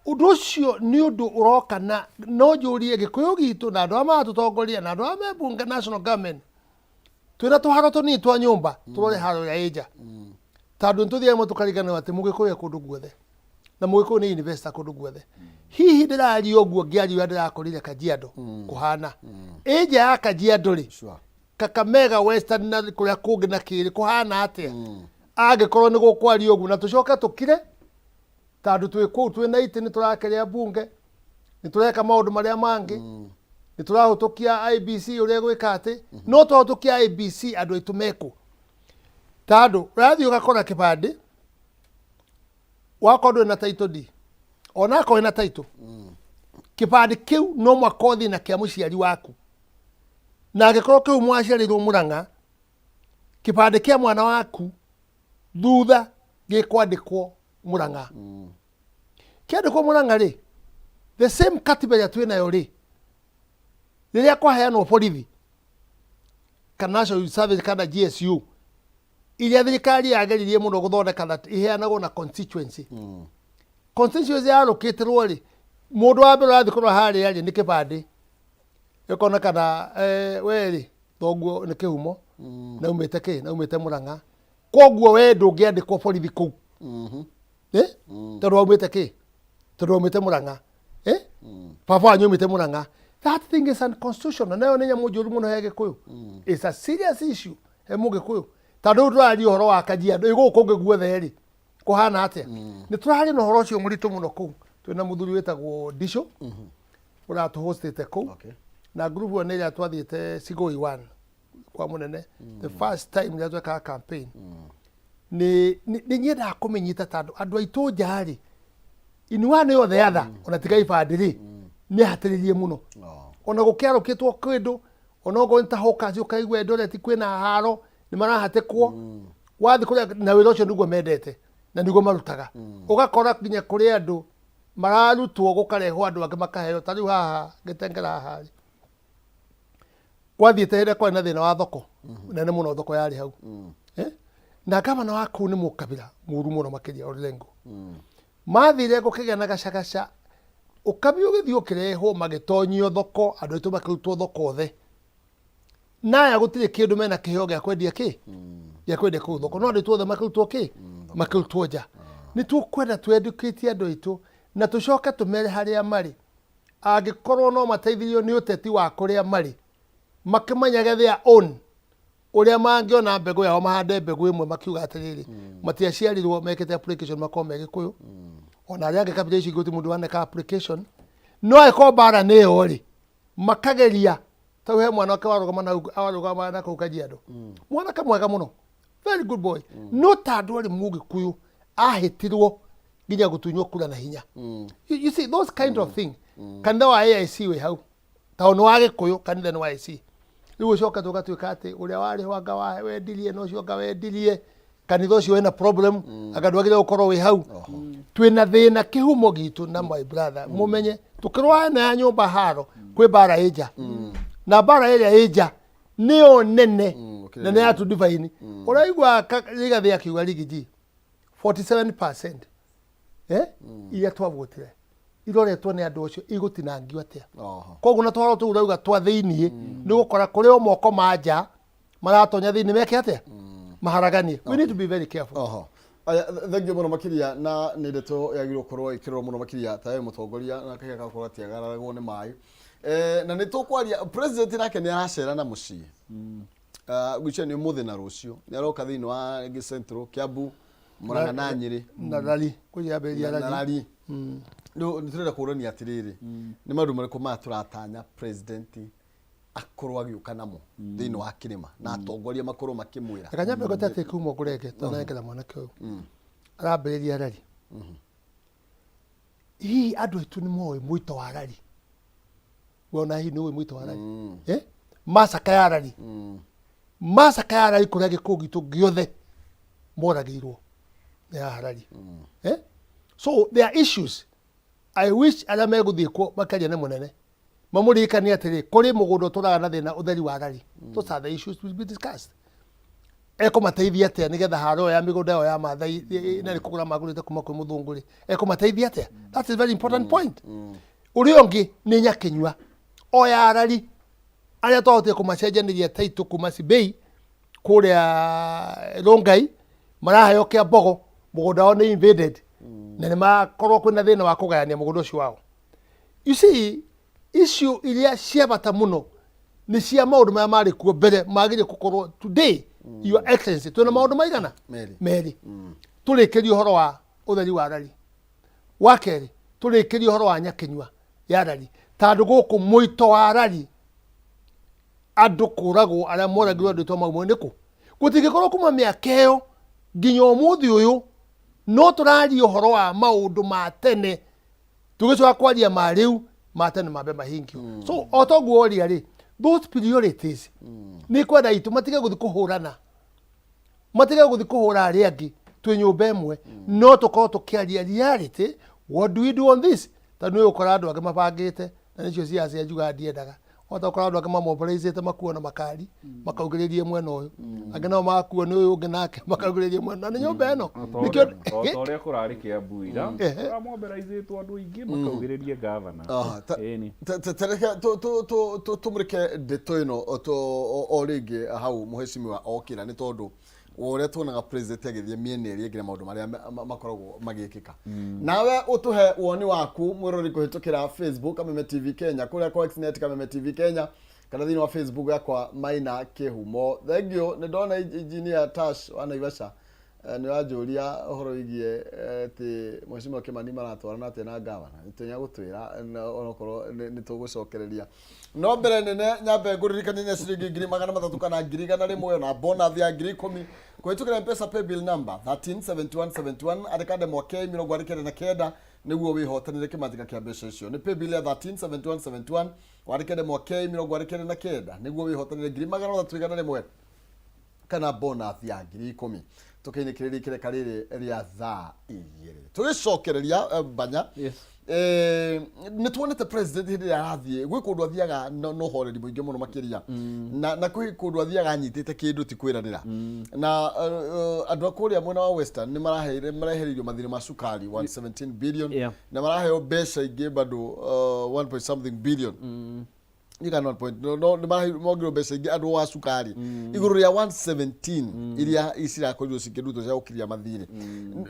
ũndũ ũcio nĩ ũndũ ũroka, na no njũrie Gĩkũyũ gitũ na andũ arĩa maratũtongoria na andũ arĩa me bunge, national government, twĩna tũharo tũnini twa nyũmba, tũrore haro ĩrĩa ĩ nja, tondũ nĩ tũthiaga rĩmwe tũkariganĩrwo atĩ Mũgĩkũyũ e kũndũ guothe na Mũgĩkũyũ nĩ investor kũndũ guothe. Hihi ndĩraria ũguo ngĩaria ũrĩa ndĩrakorire Kajiado kũhana ĩ nja ya Kajiado rĩ? Kakamega, Western na kũrĩa kũngĩ na kĩrĩ kũhana atĩa angĩkorwo nĩ gũkwaria ũguo? Na tũcoke tũkire tondũ twĩ kũu, twĩ na itĩ, nĩ tũrakeria bunge, nĩ tũreka maũndũ marĩa mangĩ, nĩ tũrahũtũkia IEBC ũrĩa gwĩka atĩ no twahũtũkia IEBC, andũ aitũ mekũ? Tondũ ũrathiĩ ũgakora kĩbandĩ wakorwo ndũrĩ na title deed, ona akorwo wĩna title, kĩbandĩ kĩu no mwaka ũthiĩ na kĩa mũciari waku, na angĩkorwo kĩu mwaciarĩirwo Mũrang'a, kĩbandĩ kĩa mwana waku thutha gĩkwandĩkwo Mũrang'a. Kĩandĩkwo Mũrang'a rĩ, the same katiba ĩrĩa twĩ nayo rĩ, rĩrĩa kwaheanwo borithi kana National Youth Service kana GSU, iria thirikari yageririe mũno gũthondeka that iheanagwo na constituency, constituency yarũkĩtĩrwo rĩ, mũndũ wa mbere ũrathiĩ kũrora harĩa rĩ nĩ kĩbandĩ, gĩkonekana we rĩ, thoguo nĩ kĩhumo na umĩte kĩ na umĩte Mũrang'a, koguo we ndũngĩandĩkwo borithi kũu. Eh? Tondũ waumĩte kĩ? Tondũ waumĩte Mũrang'a. Eh? Baba wanyu aumĩte Mũrang'a. That thing is unconstitutional, nayo nĩ nyamũ njũru mũno he Gĩkũyũ. It's a serious issue he Mũgĩkũyũ, tondũ rĩu tũraria ũhoro wa Kajiado, ĩ gũkũ kũngĩ guothe rĩ, kũhana atĩa? Nĩ tũrarĩ na ũhoro ũcio mũritũ mũno kũu. Twĩna mũthuri wĩtagwo Ndicũ ũratũhostĩte kũu na group ĩyo nĩ ĩrĩa twathiĩte Sigoi one kwa mũnene the first time rĩrĩa twekaga campaign. Nĩ nyendaga kũmĩnyita tondũ andũ aitũ nja rĩ, in one or the other, ona tiga ibandĩ rĩ, nĩ hatĩrĩrie mũno. Ona gũkĩarũkĩtwo kĩndũ, ona okorwo nĩ ta hawkers, ũkaigua Eldoret kwĩna haro, nĩ marahatĩkwo wathiĩ kũrĩa, na wĩra ũcio nĩguo mendete na nĩguo marutaga. Ũgakora nginya kũrĩ andũ mararutwo, gũkarehwo andũ angĩ makaheo. Ta rĩu haha Gĩtengera haha rĩ, gwathiĩte hĩndĩ ĩrĩa kwarĩ na thĩna wa thoko nene mũno, thoko yarĩ hau. Eh? Na gavana wa kũu nĩ mũkabira mũru mũno makĩria, Orengo. Mathire gũkĩgĩa na gacagaca, ũkabi ũgĩthiĩ ũkĩrehwo, magĩtonyio thoko, andũ aitũ makĩrutwo thoko othe. Naya gũtirĩ kĩndũ mena kĩheo gĩa kwendia, kĩ gĩa kwendia kũu thoko, no andũ aitũ othe makĩrutwo kĩ makĩrutwo nja. Nĩ tũkwenda twendukĩtie andũ aitũ na tũcoke tũmere harĩa marĩ, angĩkorwo no mateithirio nĩ ũteti wa kũrĩa marĩ, makĩmanyage their own ũrĩa mangĩona mbegũ yao, mahande mbegũ ĩmwe, makiuga atĩrĩrĩ, matiaciarirwo mekĩte application makorwo me Gĩkũyũ. Ona arĩa angĩ kabira icio ingĩ, gũtirĩ mũndũ waneka application, no angĩkorwo mbara nĩ ĩyo rĩ, makageria. Tau he mwanake warũgama na warũgama na kũu Kajiado, mwanake mwega mũno, very good boy, no tondũ arĩ Mũgĩkũyũ ahĩtirwo nginya gũtunywo kura na hinya. You see those kind of thing. Kanitha wa AIC wĩ hau tondũ nĩ wa Gĩkũyũ, kanitha nĩ wa AIC. Rĩu ũcoke tũgatuĩka atĩ ũrĩa warĩ ho anga wendirie, na ũcio anga wendirie kanitha ũcio wĩna problem, anga ndwagĩrĩire gũkorwo wĩ hau. Twĩna thĩna kĩhumo gitũ. Na my brother, mũmenye tũkĩrũa ĩno ya nyũmba haro, kwĩ mbara ĩ nja, na mbara ĩrĩa ĩ nja nĩyo nene na nĩ ya tudivaini. Ũraigua Rigathĩ akiuga Riggy G 47%, eh, iria twavotire iroretwo nĩ andũ acio igũtinangio atĩa? Koguo na tũhoro tũu ũrauga twa thĩiniĩ, nĩ gũkora kũrĩ o moko ma nja maratonya thĩiniĩ meke atĩa? Maharaganie. We need to be very careful. Oho. Aya, thengiũ mũno makĩria, na nĩ ndeto yagĩrĩirwo gũkorwo ĩkĩrorwo mũno makĩria ta we mũtongoria na kahiga gakorwo gatiagararagwo nĩ maĩ. Na nĩ tũkwaria president nake nĩ aracera na mũciĩ. Ah, ngwĩciria nĩ ũmũthĩ na rũciũ nĩ aroka thĩinĩ wa Gĩ Central, Kiambu, Murang'a na Nyĩrĩ. Na rari kũyambĩrĩria na rari. Rari. Rĩu nĩ tũrenda kũrania atĩrĩrĩ, nĩ maũndũ marĩkũ maya tũratanya president akorwo agĩũka namo thĩinĩ wa kĩrĩma na atongoria makorwo makĩmwĩra? Reke nyambe ngwĩte atĩ kuma ngũrenge twanengera mwanake ũyũ arambĩrĩria rari. Hihi andũ aitũ nĩ moĩ mwĩto wa rari? We ona hihi nĩ ũĩ mwĩto wa rari? Eh? Macaka ya rari, macaka ya rari, kũrĩa Gĩkũyũ gitũ gĩothe moragĩirwo nĩ haha rari. Eh? So there are issues. I wish arĩa megũthiĩ kuo makaria na mũnene. Mamũririkanie atĩrĩ, kũrĩ mũgũnda ũtũraga na thĩna ũtheri wa rari. Those are the issues to be discussed. Ekũmateithia atĩa nĩgetha haro ĩyo ya mĩgũnda ĩyo ya Maathai na nĩ kũgũra magũrĩte kuma kwĩ mũthũngũ rĩ, ekũmateithia atĩa? That is very important point. Ũrĩa ũngĩ nĩ Nyakĩnyua, o ya arari arĩa twahotire kũmacenjanĩria taitũ kuma Sibei kũrĩa Rongai, maraheo Kĩambogo, mũgũnda wao nĩ invaded na nĩ makorwo kwĩna thĩna wa kũgayania mũgũnda ũcio wao. You see, issue iria cia bata mũno nĩ cia maũndũ marĩa marĩ kuo mbere magĩrĩire gũkorwo today. Your Excellency, twĩna maũndũ maigana? Merĩ. Merĩ. Tũrĩkĩrie ũhoro wa ũtheri wa rari. Wa kerĩ, tũrĩkĩrie ũhoro wa Nyakĩnyua ya rari, tondũ gũkũ mũito wa rari andũ kũragwo arĩa moragirwo andũ aitũ Mau Mau nĩ kũ gũtingĩkorwo kuma mĩaka ĩyo nginya ũmũthĩ ũyũ no tũraria ũhoro wa maũndũ ma tene, tũgĩcoka kwaria ma rĩu, ma tene mambe mahingio. So o toguo oria rĩ, those priorities nĩ kwenda itũ matige gũthiĩ kũhũrana, matige gũthiĩ kũhũra arĩa angĩ. Twĩ nyũmba ĩmwe, no tũkorwo tũkĩaria reality. What do we do on this? Tondũ nĩ ũgũkora andũ angĩ mabangĩte, na nĩcio ciaca njugaga ndiendaga, wahota gũkora andũ angĩ mamobilizĩte makuo na makari makaugĩrĩrie mwena ũyũ, angĩ nao magakuo nĩ ũyũ ũngĩ nake makaugĩrĩrie mwena, na nĩ nyũmba ĩno. O ta ũrĩa kũrarĩ Kĩambu ira, kũramobilizĩtwo andũ aingĩ makaugĩrĩrie gavana. Aha, Ĩni. Tareke tũmũrĩke ndeto ĩno o rĩngĩ hau mũhecimiwa okĩra, nĩ tondũ wa ũrĩa tuonaga president agĩthiĩ mĩena ĩrĩa ĩngĩ na maũndũ marĩa makoragwo magĩkĩka. Nawe ũtũhe woni waku mwĩrori kũhĩtũkĩra Facebook Kameme TV Kenya, kũrĩa kwa Xnet Kameme TV Kenya, kana thĩinĩ wa Facebook yakwa Maina Kĩhumo. Thengiũ nĩ ndona engineer Tash wa Naivasha, nĩ ũranjũria ũhoro wĩgiĩ atĩ Mheshimiwa Kimani maratwarana atĩa na gavana. Nĩ gũtwĩra onokorwo nĩ tũgũcokereria, no mbere nene nyambe ngũririkanie nĩ ciringi 300,000 kana 100,000 na bonus ya 10,000 kũhĩtũkĩra M-Pesa paybill number 137171. Andĩka ndemwa K 49 nĩguo wĩhotanĩre kĩmanjĩka kĩa mbeca icio. Nĩ paybill ya 137171, wandĩke ndemwa K 49 nĩguo wĩhotanĩre 300,000 kana bonus ya 10,000. Tũkĩinĩkĩrĩria ikĩreka rĩrĩ rĩa thaa 2 tũgĩcokereria banya. Yes. Nĩ tuonete president hĩndĩ ĩrĩa arathiĩ gwĩ kũndũ athiaga na ũhoreri mũingĩ mũno makĩria, na kwĩ kũndũ athiaga anyitĩte kĩndũ ti kwĩranĩra na andũ a kũrĩa mwena wa Western nĩ maraheire marehereirio mathirĩ ma cukari 117 billion na maraheo mbeca ingĩ bado 1 point something billion igana 1 point no nĩ marongerwo mbeca ingĩ andũ wa cukari igũrũ rĩa 117 iria cirakorirwo cikĩrutwo cia gũkiria mathirĩ.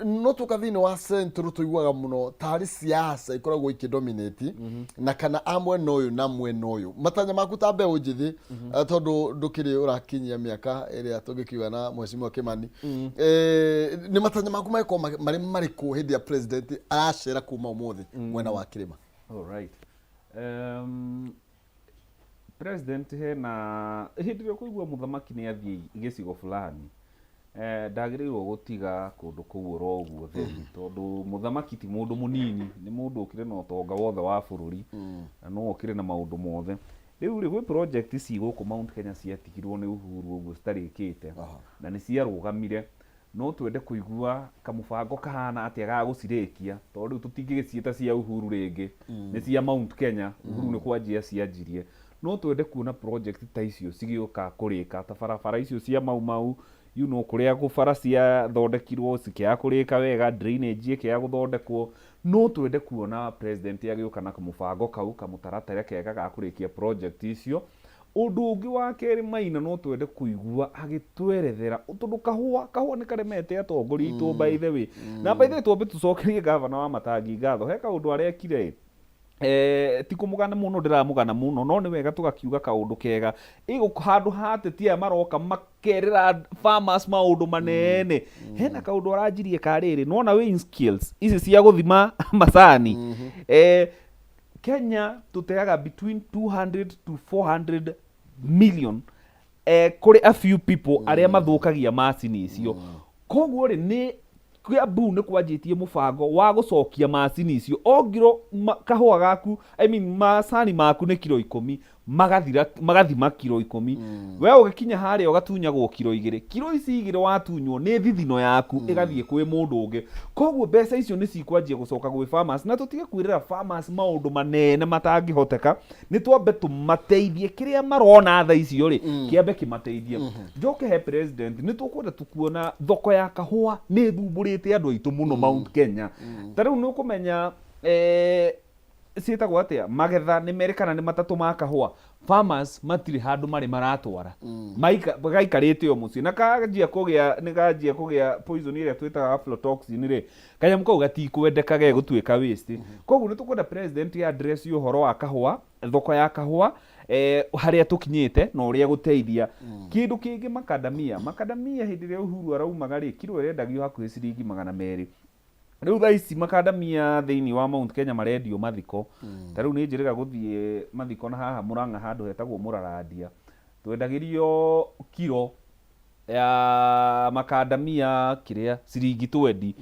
No tuoka thĩinĩ wa Central tũiguaga mũno tarĩ siasa ikoragwo ikĩdominate na kana a mwena ũyũ na mwena ũyũ. Matanya maku ta mbeũ njĩthĩ, tondũ ndũkĩrĩ ũrakinyia mĩaka ĩrĩa tũngĩkiuga na Mheshimiwa Kimani, nĩ matanya maku magĩkorwo marĩ marĩkũ hĩndĩ ya president aracera kuma ũmũthĩ mwena wa kĩrĩma? All right. President hena hĩndĩ ĩrĩa ũkũigua mũthamaki nĩ athiĩ gĩcigo fulani, ndagĩrĩirwo gũtiga kũndũ kũu oro ũguo theri, tondũ mũthamaki ti mũndũ mũnini, nĩ mũndũ ũkĩrĩ na ũtonga wothe wa bũrũri na no ũkĩrĩ na maũndũ mothe. Rĩu rĩ, gwĩ project ci gũkũ Mount Kenya ciatigirwo nĩ Uhuru ũguo citarĩkĩte na nĩ ciarũgamire. No twende kũigua kamũbango kahana atĩa ga gũcirĩkia, tondũ rĩu tũtingĩgĩciĩta cia Uhuru rĩngĩ, nĩ cia Mount Kenya. Uhuru nĩ kwanjia cianjirie. No twende kuona project ta icio cigĩũka kũrĩka, ta barabara icio cia Mau Mau, kũrĩa bara ciathondekirwo cikĩaga kũrĩka wega, drainage ĩkĩaga gũthondekwo. No twende kuona president agĩũka na kamũbango kau, kamũtaratara kega ga kũrĩkia project icio. Ũndũ ũngĩ wa kerĩ, Maina, no twende kũigua agĩtwerethera tondũ kahũa nĩ karemete atongoria aitũ, by the way. Na by the way, twambe tũcokerie gavana wa Matangi ngatho, he kaũndũ arekire, ti kũmũgana mũno ndĩramũgana mũno, no nĩ wega tũgakiuga kaũndũ kega. Ĩ handũ ha ateti aya maroka makerĩra farmers maũndũ manene, hena kaũndũ aranjirie karĩrĩ nona weighing scales ici cia gũthima macani. Kenya tũteaga between 200 to 400 million kũrĩ a few people arĩa mathũkagia macini icio. Koguo rĩ, nĩ Kiambu nĩ kwanjĩtie mũbango wa gũcokia macini icio o ngiro kahũa gaku, I mean, macani maku nĩ kiro 10. Magathira magathima kiro 10. We ũgĩkinya harĩa ũgatunyagwo kiro 2. Kiro ici 2 watunywo nĩ thithino yaku ĩgathiĩ kwĩ mũndũ ũngĩ. Koguo mbeca icio nĩ cikwanjia gũcoka gwĩ farmers, na tũtige kwĩrĩra farmers maũndũ manene matangĩhoteka. Nĩ twambe tũmateithie kĩrĩa marona thaa icio rĩ, kĩambe kĩmateithie. Njoke he president, nĩ tũkwenda tukuona thoko ya kahũa nĩ ĩthumbũrĩte andũ aitũ mũno Mount Kenya. Ta rĩu nĩ ũkũmenya ciĩtagwo atĩa, magetha nĩ 2 kana nĩ 3 ma kahũa, farmers matirĩ handũ marĩ maratwara. Gaikarĩte o mũciĩ na kanjia kũgĩa, nĩ kanjia kũgĩa poison ĩrĩa twĩtaga aflatoxin rĩ, kanyamũ kau gatikwendeka, gegũtuĩka waste. Koguo nĩ tũkwenda president address ũhoro wa kahũa, thoko ya kahũa, harĩa tũkinyĩte na ũrĩa gũteithia. Kĩndũ kĩngĩ, makadamia. Makadamia hĩndĩ ĩrĩa Uhuru araumaga rĩ, kiro ĩrendagio hakuhĩ ciringi 200. Rĩu thaa ici makadamia thĩinĩ wa Mount Kenya marendio mathiko. Ta rĩu nĩ njĩrĩga gũthiĩ mathiko na haha Mũrang'a handũ hetagwo Mũrarandia, twendagĩrio kiro ya makadamia kĩrĩa ciringi 20.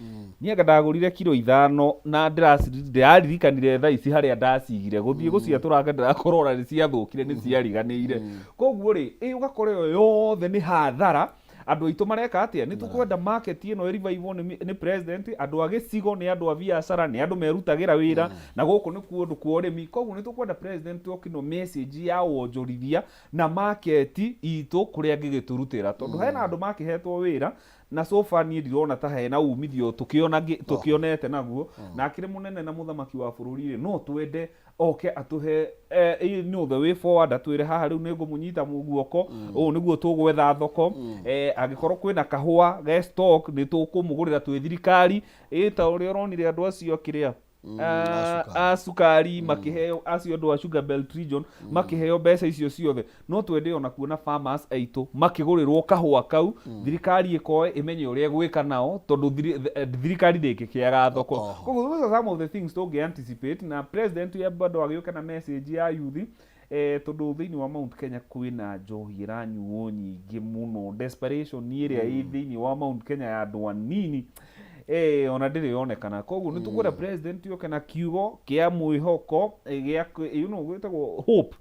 Niĩ anga ndagũrire kiro 5 na ndĩraririkanire thaa ici harĩa ndacigire, gũthiĩ gũciatũranga ndĩrakorwo ona nĩ ciathũkire, nĩ ciariganĩire. Koguo rĩ, ĩ ũgakora ĩyo yothe nĩ hathara. Andũ aitũ mareka atĩa? Nĩ tũkwenda market ĩno ĩrivivwo nĩ president. Andũ a gĩcigo nĩ andũ a biacara, nĩ andũ merutagĩra wĩra, na gũkũ nĩ kũndũ kwa ũrĩmi. Koguo nĩ tũkwenda president oke na message ya wonjorithia na market itũ kũrĩa angĩgĩtũrutĩra, tondũ hena andũ makĩhetwo wĩra na so far niĩ ndirona ta hena umithio tũkĩonete naguo. Na akĩrĩ mũnene na mũthamaki wa bũrũri rĩ, no twende oke atũhe no the way forward, atwĩre haha rĩu nĩ ngũmũnyita guoko, ũũ nĩguo tũgwetha thoko. Angĩkorwo kwĩna kahũa ge stock, nĩ tũkũmũgũrĩra twĩ thirikari, ĩ ta ũrĩa ũronire andũ acio akĩrĩa a a cukari makĩheo, acio andũ a Sugar Belt region makĩheo mbeca icio ciothe. No twende ona kuona farmers aitũ makĩgũrĩrwo kahũa kau, thirikari ĩkoe ĩmenye ũrĩa ĩgwĩka nao, tondũ thirikari ndĩngĩkĩaga thoko. Koguo those are some of the things tũngĩ anticipate na president ya bado agĩũka na message ya youth, tondũ thĩinĩ wa Mount Kenya kwĩna njohi ĩranyuo nyingĩ mũno. Desperation ĩrĩa ĩ thĩinĩ wa Mount Kenya ya andũ anini ona ndĩrĩ yonekana. Koguo nĩ tũkwenda president oke na kiugo kĩa mwĩhoko, gĩa gwĩtagwo hope,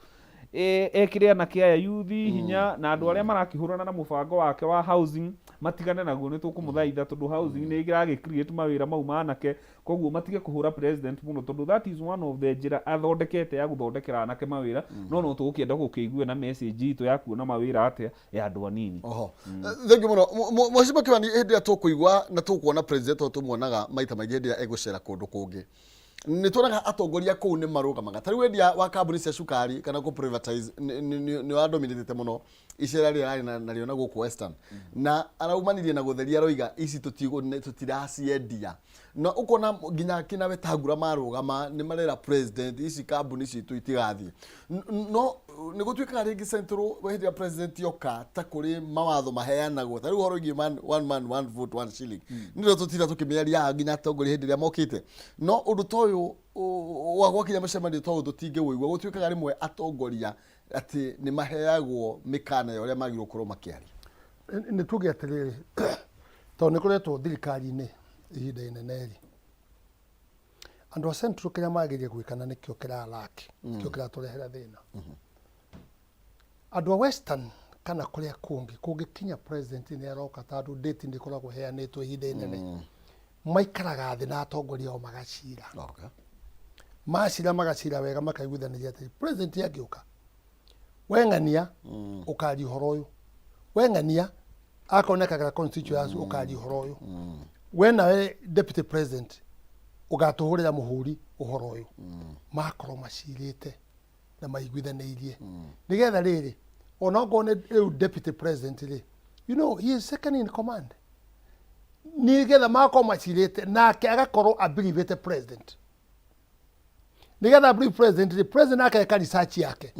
ekĩre anake aya yuthi hinya, na andũ arĩa marakĩhũrana na mũbango wake wa housing matigane naguo. Nĩ tũkũmũthaitha, tondũ housing nĩ ĩragĩ create mawĩra mau ma anake. Koguo matige kũhũra president mũno, tondũ that is one of the njĩra athondekete ya gũthondekera anake mawĩra. No tũgũkĩenda gũkĩigue na message itũ ya kuona mawĩra atĩa ya andũ anini. Oho, thengiũ mũno, Mheshimiwa Kĩmani. Hĩndĩ ĩrĩa tũkũigua na tũkuona president ũyũ, tũmuonaga maita maingĩ hĩndĩ ĩrĩa egũcera kũndũ kũngĩ, nĩ tuonaga atongoria kũu nĩ marũgamaga. Ta rĩu wendia wa kambuni cia cukari kana kũ privatize nĩ wadominatĩte mũno icera rĩrĩa ararĩ narĩo na gũkũ Western, na araumanirie na gũtheria, aroiga ici tũtiraciendia, na ũkona nginya kina Wetangula marũgama nĩ marera president ici kambuni citũ itigathiĩ. No nĩ gũtuĩkaga rĩngĩ central hĩndĩ ĩrĩa president oka, ta kũrĩ mawatho maheanagwo, ta rĩu ũhoro wĩgiĩ one man one vote one shilling, nĩrĩo tũtinda tũkĩmĩaria nginya atongoria hĩndĩ ĩrĩa mokĩte. No ũndũ ta ũyũ wa gwakinya mũcemanio ta ũyũ tũtingĩwũigua. Gũtuĩkaga rĩmwe atongoria atĩ nĩ maheagwo mĩkana ya ũrĩa magĩrĩirwo gũkorwo makĩaria. Nĩ tuge atĩrĩrĩ, tondũ nĩ koretwo thirikari-inĩ ihinda inene rĩ, andũ a central kĩrĩa magĩrĩire gwĩka, na nĩkĩo kĩraraki, nĩkĩo kĩratũrehera thĩna, andũ a Western kana kũrĩa kũngĩ kũngĩkinya president nĩ aroka, tondũ date nĩ ĩkoragwo ĩheanĩtwo ihinda inene, maikaraga thĩ na atongoria ao magacira. Macira magacira wega, makaiguithanĩria atĩ president angĩũka, we ng'ania ũkaria ũhoro ũyũ, we ng'ania akorwo nĩ akagera constituency yacu ũkaria ũhoro ũyũ, we nawe deputy president ũgatũhũrĩra mũhũri ũhoro ũyũ. Makorwo macirĩte na maiguithanĩirie nĩgetha rĩrĩ, ona okorwo nĩ rĩu deputy president rĩ, he is second in command, nĩgetha magakorwo macirĩte nake agakorwo abelievĩte president, nĩgetha believe president rĩ, president akeka research yake,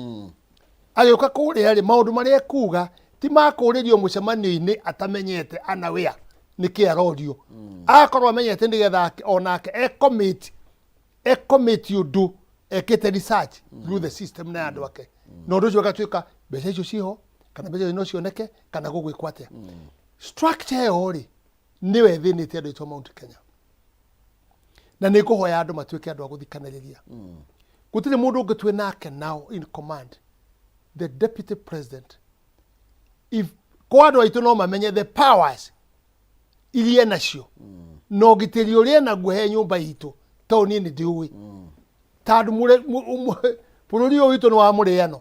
agĩũka kũrĩa rĩ, maũndũ marĩa ekuga ti makũrĩrio mũcemanio-inĩ atamenyete anawea nĩkĩ arorio, agakorwo amenyete nĩgetha onake ecommit ecommit ũndũ ekĩte research through the system na andũ ake, na ũndũ ũcio ũgatuĩka mbeca icio ciho kana mbeca icio no cioneke kana gũgwĩkwo atĩa. Structure ĩyo rĩ, nĩyo ĩthĩnĩtie andũ aitũ a Mount Kenya, na nĩ ngũhoya andũ matuĩke andũ a gũthikanĩrĩria. Gũtirĩ mũndũ ũngĩ twĩ nake now in command. The deputy president, if kwa andũ aitũ no mamenye the powers iria enacio na ũgitĩri ũrĩa enaguo he nyũmba itũ, tondũ niĩ nĩ ndĩũĩ, tondũ bũrũri ũyũ witũ nĩ wa mũrĩano,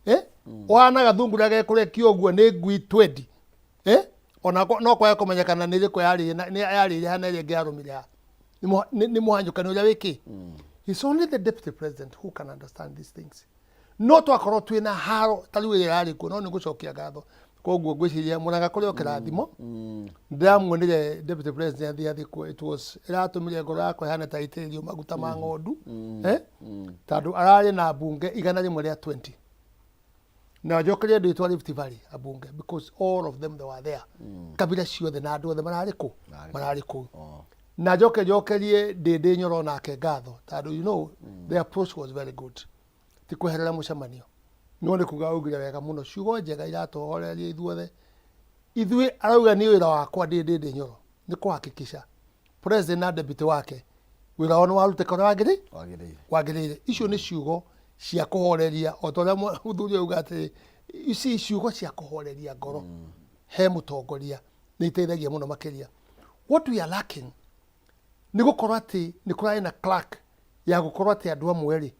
eh? Ũhana gathungura gekũrekio ũguo nĩ ngui twendi, eh? Ona no kwaga kũmenyekana nĩ ĩrĩkũ yarĩire nĩ yarĩire ha na ĩrĩa ĩngĩ yarũmire ha. Nĩ mũhanyũkani ũrĩa wĩkĩ. It's only the deputy president who can understand these things. No twakorwo twĩna haro ta rĩu ĩrĩa ĩrarĩ kuo, no nĩ ngũcokia ngatho. Koguo ngwĩciria Mũrang'a kũrĩ o kĩrathimo. Ndĩramuonire deputy president athiĩ kuo, it was ĩratũmire ngoro yakwa ĩhane ta ĩitĩrĩrio maguta ma ng'ondu, eh? Tondũ ararĩ na mbunge 120, na njokerie ndĩtwa Rift Valley abunge, because all of them, they were there, kabira ciothe na andũ othe mararĩ kũ, mararĩ kũu. Na njoke njokerie Ndĩndĩ Nyoro nake ngatho, tondũ the approach was very good, ti kweherera mũcemanio, no nĩ kuga augire wega mũno, ciugo njega iratũhoreria ithuothe. Ithuĩ arauga nĩ wĩra wakwa ndĩ Ndĩndĩ Nyoro nĩ kũhakikisha president na deputy wake wĩra wao nĩ warutĩka ũrĩa wagĩrĩire. Wagĩrĩire. Wagĩrĩire. Icio nĩ ciugo cia kũhoreria, o ta ũrĩa mũthuri auga atĩ ici ciugo cia kũhoreria ngoro he mũtongoria nĩ iteithagia mũno makĩria. What we are lacking nĩ gũkorwo atĩ nĩ kũrarĩ na crack ya gũkorwo atĩ andũ amwe rĩ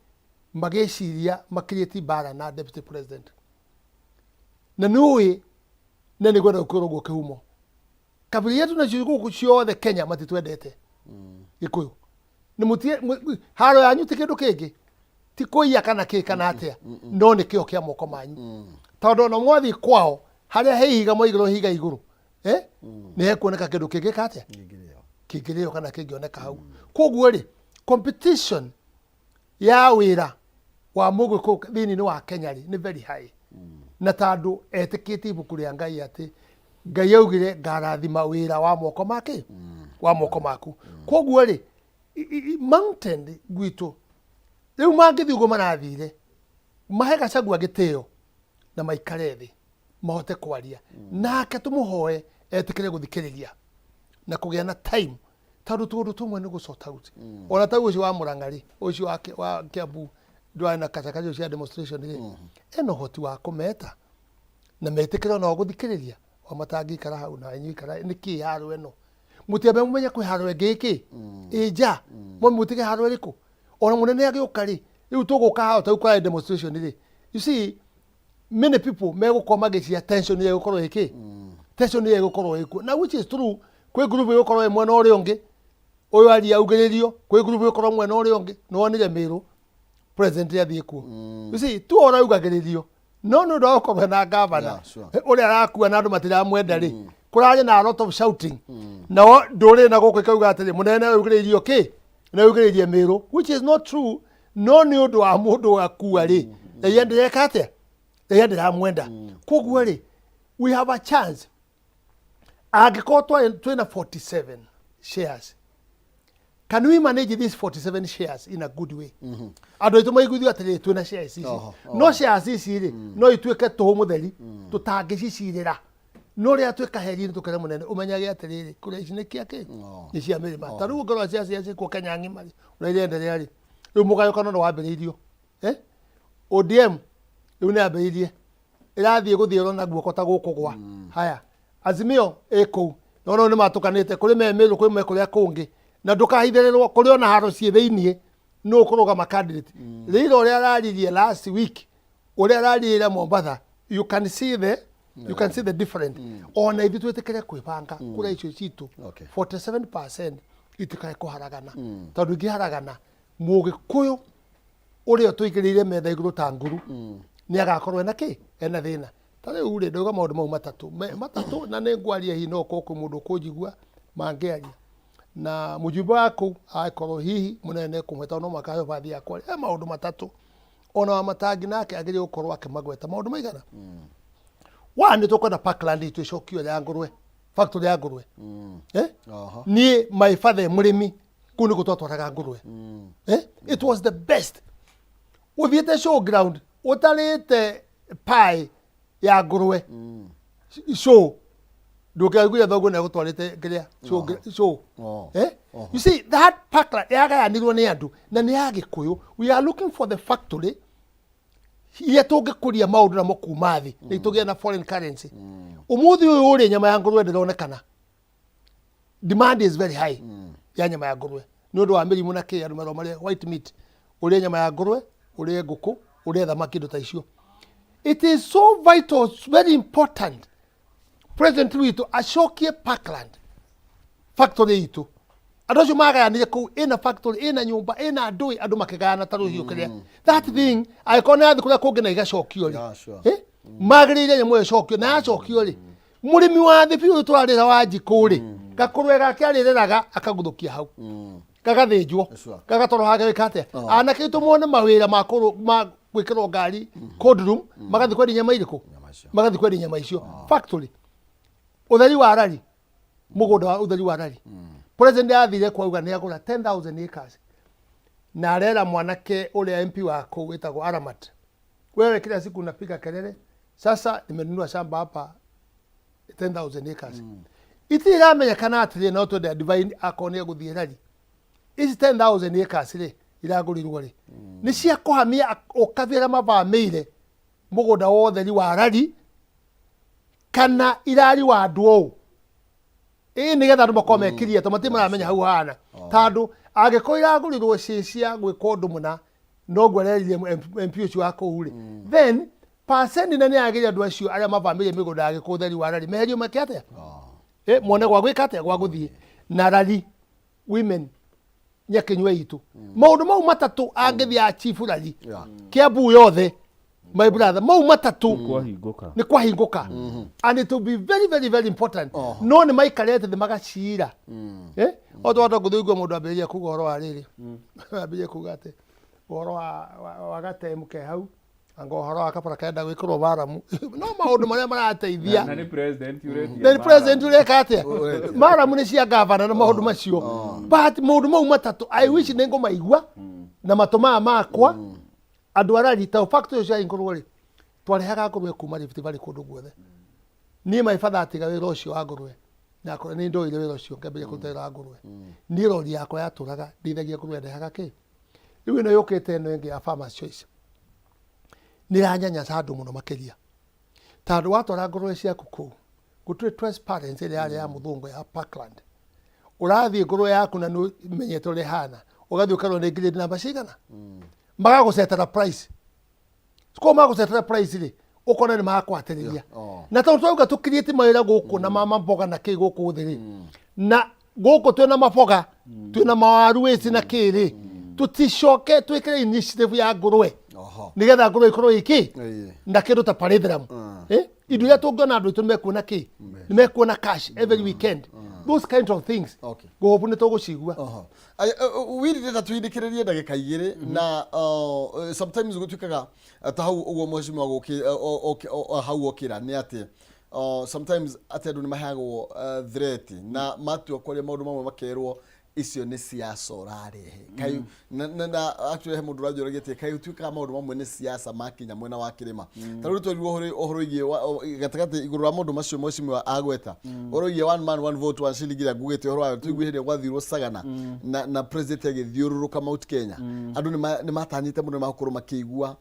magĩciria makirĩti mbara na deputy president, na nĩ ũĩ na nĩ ngwenda gũkwĩra ũguo kĩhumo kabira iria tunacio gũkũ ciothe Kenya matitwendete. Gĩkũyũ nĩ mũtie haro yanyu ti kĩndũ kĩngĩ, ti kũiya kana kĩ kana atĩa, no nĩ kĩo kĩa moko manyu, tondũ ona mwathiĩ kwao harĩa he ihiga mwaigĩrwo ihiga igũrũ, eh? Nĩ hekuoneka kĩndũ kĩngĩka atĩa, kĩngĩrĩo kana kĩngĩoneka hau. Koguo rĩ, competition ya wĩra wa mũgĩkũyũ thĩinĩ wa Kenya rĩ nĩ very high, na tondũ etĩkĩtie ibuku rĩa Ngai atĩ Ngai augire ngarathima wĩra wa moko make, wa moko maku. Koguo rĩ, mountain gwitũ rĩu mangĩthiĩ ũguo marathire, mahe Gachagua gĩtĩo na maikare thĩ mahote kwaria nake, tũmũhoe etĩkĩre gũthikĩrĩria na kũgĩa na time, tondũ tũndũ tũmwe nĩ gũ sort out. Ona ta ũcio wa Mũrang'a rĩ, ũcio wa Kiambu ndwarĩ na kacakacio cia demonstration rĩ, ena ũhoti wa kũmeta na metĩkĩre ona gũthikĩrĩria o matangĩikara hau na inyuĩ ikara. Nĩkĩ haro ĩno? Mũtiambe mũmenye kwĩ haro ĩngĩ ĩkĩ ĩ nja, mo mũtige haro ĩrĩkũ. Ona mũnene agĩũka rĩ, rĩu tũgũka haha ta rĩu kũrarĩ demonstration rĩ, you see many people megũkorwo magĩcia tension ĩrĩa ĩgũkorwo ĩkĩ, tension ĩrĩa ĩgũkorwo ĩkuo, na which is true. Kwĩ group ĩgũkorwo ĩ mwena ũrĩa ũngĩ, ũyũ aria augĩrĩrio, kwĩ group ĩgũkorwo mwena ũrĩa ũngĩ. Nĩwonire Mĩrũ president athiĩ kuo, you see tu ũraugagĩrĩrio, no nĩ ũndũ wa gũkorwo na gavana ũrĩa arakua na andũ matiramwenda rĩ, kũrarĩ na a lot of shouting, nao ndũrĩrĩ na gũkũ ikauga atĩrĩ, mũnene augĩrĩirio kĩ na augĩrĩirie Mĩrũ, which is not true, no nĩ ũndũ wa mũndũ akua rĩ, raia ndĩreka atĩa, raia ndĩramwenda. Koguo rĩ, we have a chance angĩkorwo twĩna 47 shares. Can we manage these 47 shares in a good way? Andũ aitũ maiguithio atĩrĩrĩ, twĩna shares ici, no shares ici rĩ, no ituĩke tũhũ mũtheri tũtangĩcicirĩra, no rĩrĩa twĩ kaheri-inĩ tũkere mũnene ũmenyage atĩrĩrĩ, kũrĩa ici nĩ kĩa kĩ, nĩ cia mĩrĩma. Ta rĩu ũngĩrora shares iria ciĩkuo Kenya ng'ima rĩ, ũrĩa irenderea rĩ, rĩu mũgayũkano nĩ wambĩrĩirio, eh? ODM rĩu nĩ yambĩrĩirie ĩrathiĩ gũthiĩrwo na guoko ta gũkũ gwa haya. Azimio ĩ kũu, no no nĩ matũkanĩte kũrĩ me Mĩrũ, kwĩ me kũrĩa kũngĩ, na ndũkahithĩrĩrwo kũrĩ ona haro ciĩ thĩiniĩ nũ ũkũrũgama candidate. Raila ũrĩa araririe last week, ũrĩa araririe Mombatha, you can see the different. Ona ithuĩ twĩtĩkĩre kwĩbanga kũrĩa icio citũ 47% itikae kũharagana, tondũ ingĩharagana mũgĩkũyũ ũrĩa tũigĩrĩire metha igũrũ ta nguru nĩ agakorwo ena kĩ, ena thĩna. Ta rĩu rĩ, ndauga maũndũ mau matatũ, matatũ, na nĩ ngwaria hihi no ũkorwo kwĩ mũndũ ũkũnjigua mangĩaria na mũjumbe wa kũu, angĩkorwo hihi mũnene kũmwe, tondũ no mũhaka aheo bathi ya kwaria. He maũndũ matatũ ona wa matangi nake agĩrĩire gũkorwo akĩmagweta. Maũndũ maigana wa nĩ tũkwenda parkland itũ ĩcokio ya ngũrwe, factory ya ngũrwe, eh? Niĩ my father mũrĩmi, kũu nĩkuo twatwaraga ngũrwe, eh? It was the best. Ũthiĩte show ground ũtarĩte pie ya ngũrwe show, ndũngĩaiguire thoguo nĩ agũtwarĩte kĩrĩa show. Eh? You see that parkland yagayanirwo nĩ andũ na nĩ ya Gĩkũyũ. We are looking for the factory. Iria tũngĩkũria maũndũ namo kuma thĩ nĩ tũgĩe na foreign currency. Ũmũthĩ ũyũ ũrĩ nyama ya ngũrwe ndĩronekana, demand is very high ya nyama ya ngũrwe nĩ ũndũ wa mĩrimũ na kĩ. Andũ merwo marĩe white meat, ũrĩe nyama ya ngũrwe, ũrĩe ngũkũ, ũrĩe thamaki, indo ta icio. It is so vital, it's very important president witũ acokie Parkland factory itũ. Andũ acio magayanire kũu, ĩna factory, ĩna nyũmba, ĩna ndũĩ, andũ makĩgayana ta rũhiũ kĩrĩa that thing angĩkorwo nĩ yathiĩ kũrĩa kũngĩ na igacokio rĩ. Eh? Magĩrĩire nyamũ ĩyo ĩcokio, na yacokio rĩ, mũrĩmi wa thĩ biũ tũrarĩra wa njikũ rĩ, gakũrwe gake arĩreraga akaguthũkia hau, gagathĩnjwo, gagatwarwo hagewĩka atĩa. Anake aitũ mone mawĩra ma ma gwĩkĩrwo ngari cold room, magathiĩ kwendia nyama irĩkũ? Nyama icio. Magathiĩ kwendia nyama icio factory. Ũtheri wa rari, mũgũnda wa ũtheri wa rari, president athire kwauga nĩ agũra 10,000 acres, na arera mwanake ũrĩa MP wa kũu wĩtagwo Aramat, "Wewe kila siku unapiga kelele, sasa nimenunua shamba hapa 10,000 acres." Itirĩ iramenyekana atĩrĩ, no twende divine akorwo nĩ egũthiĩ rari ici 10,000 acres rĩ iragũrirwo rĩ, nĩ cia kũhamia ũkabira mavamĩire mũgũnda wotheri wa rari, kana irari wa andũ ũũ ĩĩ, nĩgetha andũ makorwo mekirie to matirĩ maramenya hau hana. Tondũ angĩkorwo iragũrirwo ciĩ cia gwĩka ũndũ mũna, noguo arerire MP ũcio wa kũu rĩ, then percent nene yagĩrĩire andũ acio arĩa mavamĩire mĩgũnda ya gĩkũ ũtheri wa rari meherio meke atĩa? Mone gwa gwĩka atĩa, gwa gũthiĩ na rari women nyakinyua itũ. Maũndũ mau matatũ angĩthiĩ achieve rari Kiambu yothe, my brother, mau matatũ kwahingũka. Nĩ kwahingũka, and it will be very, very, very important. No nĩ maikarĩte thĩ magacira. O twahota gũthũigua mũndũ ambĩrĩria kuga ũhoro wa rĩrĩ, ambĩrĩria kuga atĩ ũhoro wa gatemu ke hau, anga ũhoro wa kabara kenda gwĩkĩrwo maramu, no maũndũ marĩa marateithia. Na nĩ president ũretia. Na nĩ president ũreka atĩa? Maramu nĩ cia gavana na maũndũ macio, but maũndũ mau matatũ I wish nĩ ngũmaigua na matũ maya makwa. Andũ arari ta factory cia ngũrwe rĩ, twarehaga ngũrwe kuma Rift Valley kũndũ guothe. Niĩ my father atiga wĩra ũcio wa ngũrwe, nakora nĩ ndoire wĩra ũcio ngĩambĩrĩria kũruta wĩra wa ngũrwe. Niĩ rori yakwa yatũraga ndeithagia ngũrwe, ndehaga kĩ. Rĩu ĩno yũkĩte ĩno ĩngĩ ya Farmers Choice nĩ ĩranyanyasa andũ mũno makĩria, tondũ watwara ngũrwe ciaku kũu gũtirĩ transparency ĩrĩa yarĩ ya mũthũngũ ya Parkland. Ũrathiĩ ngũrwe yaku na nĩ ũmenyete ũrĩa ĩhana, ũgathiĩ ũkerwo nĩ grade namba cigana, magagũcetera price. Koguo magũcetera price rĩ, ũkona nĩ makwatĩrĩria. Na tondũ twauga tũkiriĩte mawĩra gũkũ na mama mboga na kĩ gũkũ thĩ rĩ, na gũkũ twĩna maboga, twĩna mawaru wĩci na kĩ rĩ, tũticoke twĩkĩre initiative ya ngũrwe nĩgetha ngũrwe ikorwo ĩkĩ na kĩndũ ta pyrethrum, indo iria tũngĩona andũ aitũ nĩmekuona kĩ, nĩmekuona cash every weekend, those kind of things. Ngũhobu nĩ tũgũcigua. Wili, ndĩrenda twindĩkĩrĩrie ndagĩka 2 na sometimes gũtuĩkaga ta hau ũguo mheshimiwa hau okĩra nĩ atĩ sometimes atĩ andũ nĩ maheagwo threat na matua kwaria maũndũ mamwe makerwo icio nĩ siasa ũrarehe. Kai na actually he mũndũ ũranjũragia atĩ kaĩ ũtuĩkaga maũndũ mamwe nĩ siasa makinya mwena wa kĩrĩma. Ta rĩu twerirwo ũhoro wĩgiĩ gatagatĩ igũrũ rwa maũndũ macio mheshimiwa agweta, ũhoro wĩgiĩ one man one vote one shilling ĩrĩa ngugĩte ũhoro wayo, tũiguire hĩndĩ ĩrĩa gwathirwo Sagana na president agĩthiũrũrũka Mount Kenya, andũ nĩ matanyĩte mũno nĩ magũkorwo makĩigua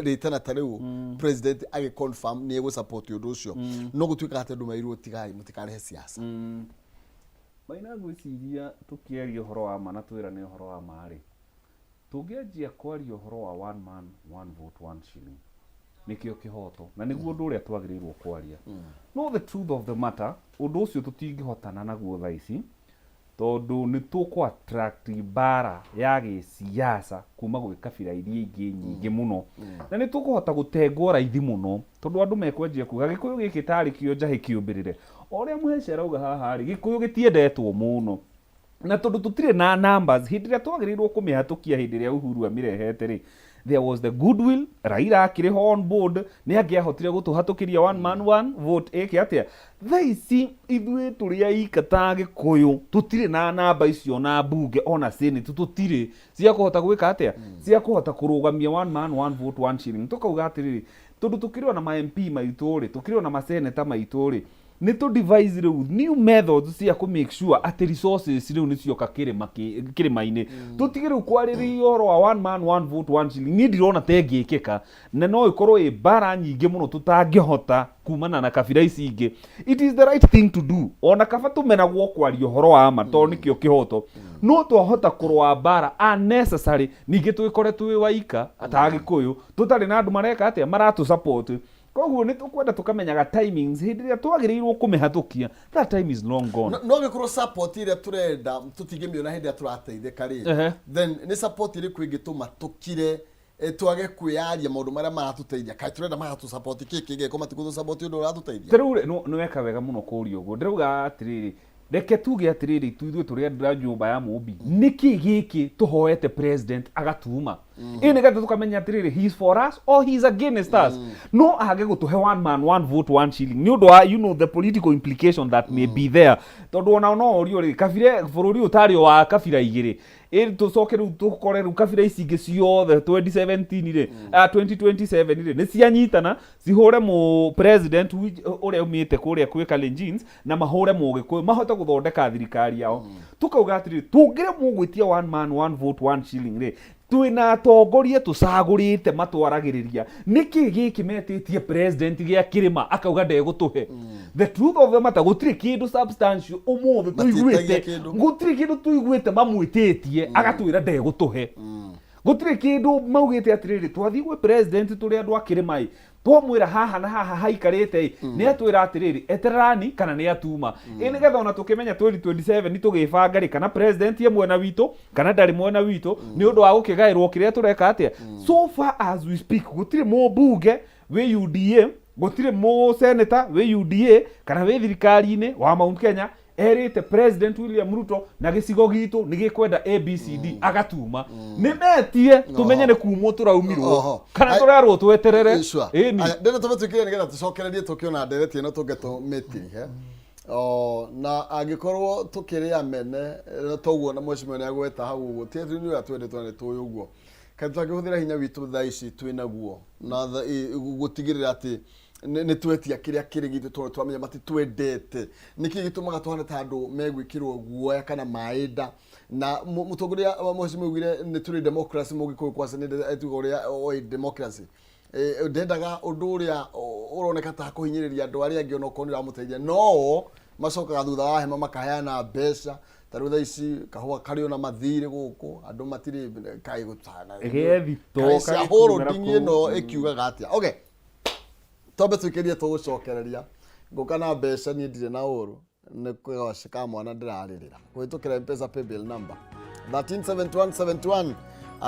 rĩtana ta rĩu, president agĩ confirm nĩ egũ support ũndũ ũcio, no gũtuĩkaga atĩ andũ merirwo tigai, mũtikarehe siasa. Maina, ngwĩciria tũkĩaria ũhoro wa ma na twĩrane ũhoro wa ma rĩ, tũngĩanjia kwaria ũhoro wa one man one vote one shilling, nĩkĩo kĩhoto na nĩguo ũndũ ũrĩa twagĩrĩirwo kwaria. No the truth of the matter, ũndũ ũcio tũtingĩhotana naguo thaa ici, tondũ nĩ tũkũ attract mbara ya gĩsiasa kuma gwĩ kabira iria ingĩ nyingĩ mũno, na nĩ tũkũhota gũtengwo raithi mũno, tondũ andũ mekwanjia kuga gĩkũyũ gĩkĩ tarĩ kĩo njahĩ kĩũmbĩrĩre. O ũrĩa mũheci arauga haha rĩ, gĩkũyũ gĩtiendetwo mũno, na tondũ tũtirĩ na numbers hĩndĩ ĩrĩa twagĩrĩirwo kũmĩhatũkia, hĩndĩ ĩrĩa Uhuru amĩrehete rĩ, there was the goodwill, Raila akĩrĩ ho on board, nĩ angĩahotire gũtũhatũkĩria one man one vote ĩke atĩa. Thaa ici ithuĩ tũrĩ aika ta gĩkũyũ tũtirĩ na namba icio na mbunge ona senate tũtirĩ cia kũhota gwĩka atĩa, cia kũhota kũrũgamia one man one vote one shilling. Tũkauga atĩrĩrĩ, tondũ tũkĩrĩ ona ma MP maitũ rĩ, tũkĩrĩ ona maseneta maitũ rĩ. Nĩ tũ devise rĩu new methods cia kũ make sure atĩ resources rĩu nĩ cioka kĩrĩma kĩrĩma-inĩ. Tũtige rĩu kwarĩrĩria ũhoro wa one man one vote one shilling. Niĩ ndirona ta ĩngĩkĩka, na no ĩkorwo ĩ mbara nyingĩ mũno tũtangĩhota kumana na kabira ici ingĩ. It is the right thing to do, ona kaba tũmenagwo kwaria ũhoro wa ma tondũ nĩkĩo kĩhoto. No twahota kũrũa mbara unnecessary, ningĩ twĩkore twĩ waika ta Agĩkũyũ tũtarĩ na andũ mareka atĩa, maratũ support. Koguo nĩ tũkwenda tũkamenyaga timings hĩndĩ ĩrĩa twagĩrĩirwo kũmĩhatũkia. That time is long gone. No angĩkorwo support ĩrĩa tũrenda tũtingĩmĩona hĩndĩ ĩrĩa tũrateithĩka rĩ, then nĩ support ĩrĩkũ ĩngĩtũma tũkire, twage kwĩyaria maũndũ marĩa maratũteithia? Kaĩ tũrenda magatũ support kĩ kĩngĩkorwo matigũtũ support ũndũ ũratũteithia? Ta rĩu rĩ, nĩ weka wega mũno kũria ũguo. Ndĩrauga atĩrĩrĩ, reke tuge atĩrĩrĩ, ithuĩ tũrĩ andũ a nyũmba ya Mũmbi, nĩkĩ gĩkĩ tũhoete president agatuma? Ĩ nĩgetha tũkamenya atĩrĩrĩ, he is for us or he is against us. No age gũtũhe one man one vote one shilling nĩ ũndũ wa the political implication that may be there, tondũ ona no ũrio rĩ, kabire bũrũri ũyũ tarĩ o wa kabira igĩrĩ. Ĩ tũcoke rĩu tũkore rĩu kabira ici ingĩ ciothe 2017 rĩ, 2027 rĩ, nĩ cianyitana cihũre mũ president ũrĩa umĩte kũrĩa kwĩ Kalenjins na mahũre Mũgĩkũyũ mahote gũthondeka thirikari yao. Tukauga atĩrĩrĩ, tũngĩremwo gwĩtia one man one vote one shilling rĩ, twĩna atongoria tũcagũrĩte matwaragĩrĩria. Nĩkĩ gĩkĩ metĩtie president gĩa kĩrĩma akauga ndegũtũhe? The truth of the matter, gũtirĩ kĩndũ substantial ũmũthĩ Matiĩtagia tũiguĩte. Kĩndũ. Gũtirĩ kĩndũ tũiguĩte mamwĩtĩtie agatwĩra ndegũtũhe. Gũtirĩ kĩndũ maugĩte atĩrĩrĩ, twathiĩ gwĩ president tũrĩ andũ a kĩrĩma ĩ, twamwĩra haha na haha haikarĩte ĩ, nĩ atwĩra atĩrĩrĩ, etererani, kana nĩ atuma ĩ, nĩgetha ona tũkĩmenya 2027 tũgĩbanga rĩ, kana president e mwena witũ kana ndarĩ mwena witũ, nĩ ũndũ wa gũkĩgaĩrwo kĩrĩa tũreka atĩa. So far as we speak, gũtirĩ mũmbunge wĩ UDA, gũtirĩ mũseneta wĩ UDA kana wĩ thirikari-inĩ wa Mount Kenya erĩte President William Ruto na gĩcigo gitũ nĩ gĩkwenda ABCD agatuma. Nĩ metie tũmenye nĩ kumwo tũraumirwo kana tũrerwo tweterere. Sure. Ĩni. Aya, ndĩrenda tũmĩtwĩkĩre nĩgetha tũcokererie tũkĩona ndereti ĩno tũngĩtũmĩtirihe. O, na angĩkorwo tũkĩrĩ amene, toguo na mheshimiwa nĩ agweta hau ũguo, ti atĩ nĩ ũrĩa twendetwo na nĩ tũĩ ũguo, kaĩ tũtangĩhũthĩra hinya witũ thaa ici twĩ naguo na gũtigĩrĩra atĩ nĩ twetia kĩrĩa kĩrĩ gitũ, tondũ twamenya matitwendete? Nĩkĩ gĩtũmaga tũhane ta andũ megwĩkĩrwo guoya kana maĩ nda? Na mũtongoria wa mheshimiwa augire nĩ tũrĩ democracy, Mũgĩkũyũ kwaca nĩ etuga ũrĩa oĩ democracy. Ndendaga ũndũ ũrĩa ũroneka ta kũhinyĩrĩria andũ arĩa angĩ, onokorwo nĩ ũramũteithia, no macokaga thutha wa hema makaheana mbeca. Ta rĩu thaa ici kahũa karĩ ona mathirĩ gũkũ, andũ matirĩ kaĩ gũtana Gĩ thitoo, kaĩ cia kagĩkumĩra holding kũu. Ĩno ĩkiugaga atĩa? Okay, twambe twĩkĩrie, tũgũcokereria ngũka na mbeca. Niĩ ndirĩ na ũru, nĩ kĩgoci ka mwana ndĩrarĩrĩra kũhĩtũkĩra Mpesa paybill number 137171,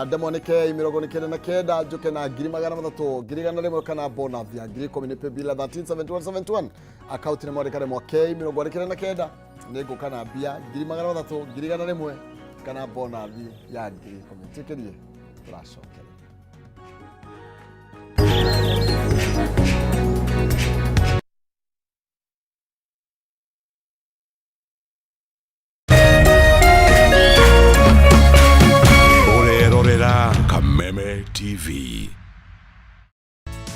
ndemwa nĩ K 99, njũke na 300,000, 100,000 kana bonus ya 10,000. Nĩ paybill 137171, akaunti nĩ mwandĩka ndemwa K 99. Nĩ ngũka na mbia 300,000, 100,000 kana bonus ya 10,000. Twĩkĩrie, tũracokereria. Ũrerorera Kameme TV.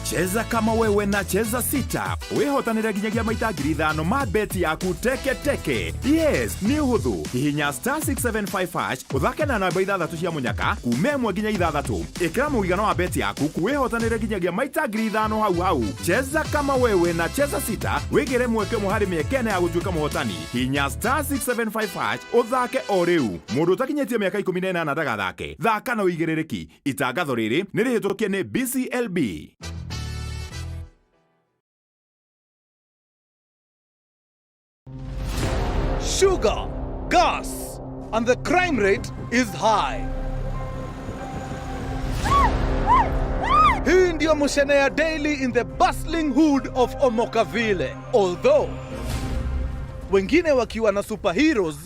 Cheza kama wewe na Cheza Sita wĩhotanĩre nginyagia maita 5,000 ma beti yaku teke teke. Yes, nĩ ũhũthũ. Hihinya star 675 hash, ũthake na namba ithathatũ cia mũnyaka kuma ĩmwe nginya ithathatũ. Ĩkĩra mũigana wa beti yaku, wĩhotanĩre nginyagia maita 5,000 hau hau. Cheza kama wewe na Cheza Sita, wĩgĩre mweke ũmwe harĩ mĩeke ĩna ya gũtuĩka mũhotani. Hinya star 675 hash ũthake o rĩu. Mũndũ ũtakinyĩtie mĩaka 18 ndagathake. Thaka na ũigĩrĩrĩki. Itangatho rĩrĩ nĩ rĩhĩtũkie nĩ BCLB. Sugar, gas, and the crime rate is high. Hii ndiyo mushene ya daily in the bustling hood of Omokaville. Although wengine wakiwa na superheroes,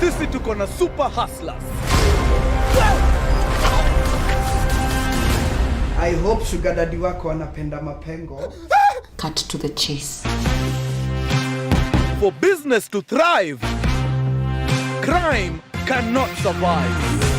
sisi tuko na super hustlers. I hope sugar daddy wako anapenda mapengo. Cut to the chase. For business to thrive, crime cannot survive.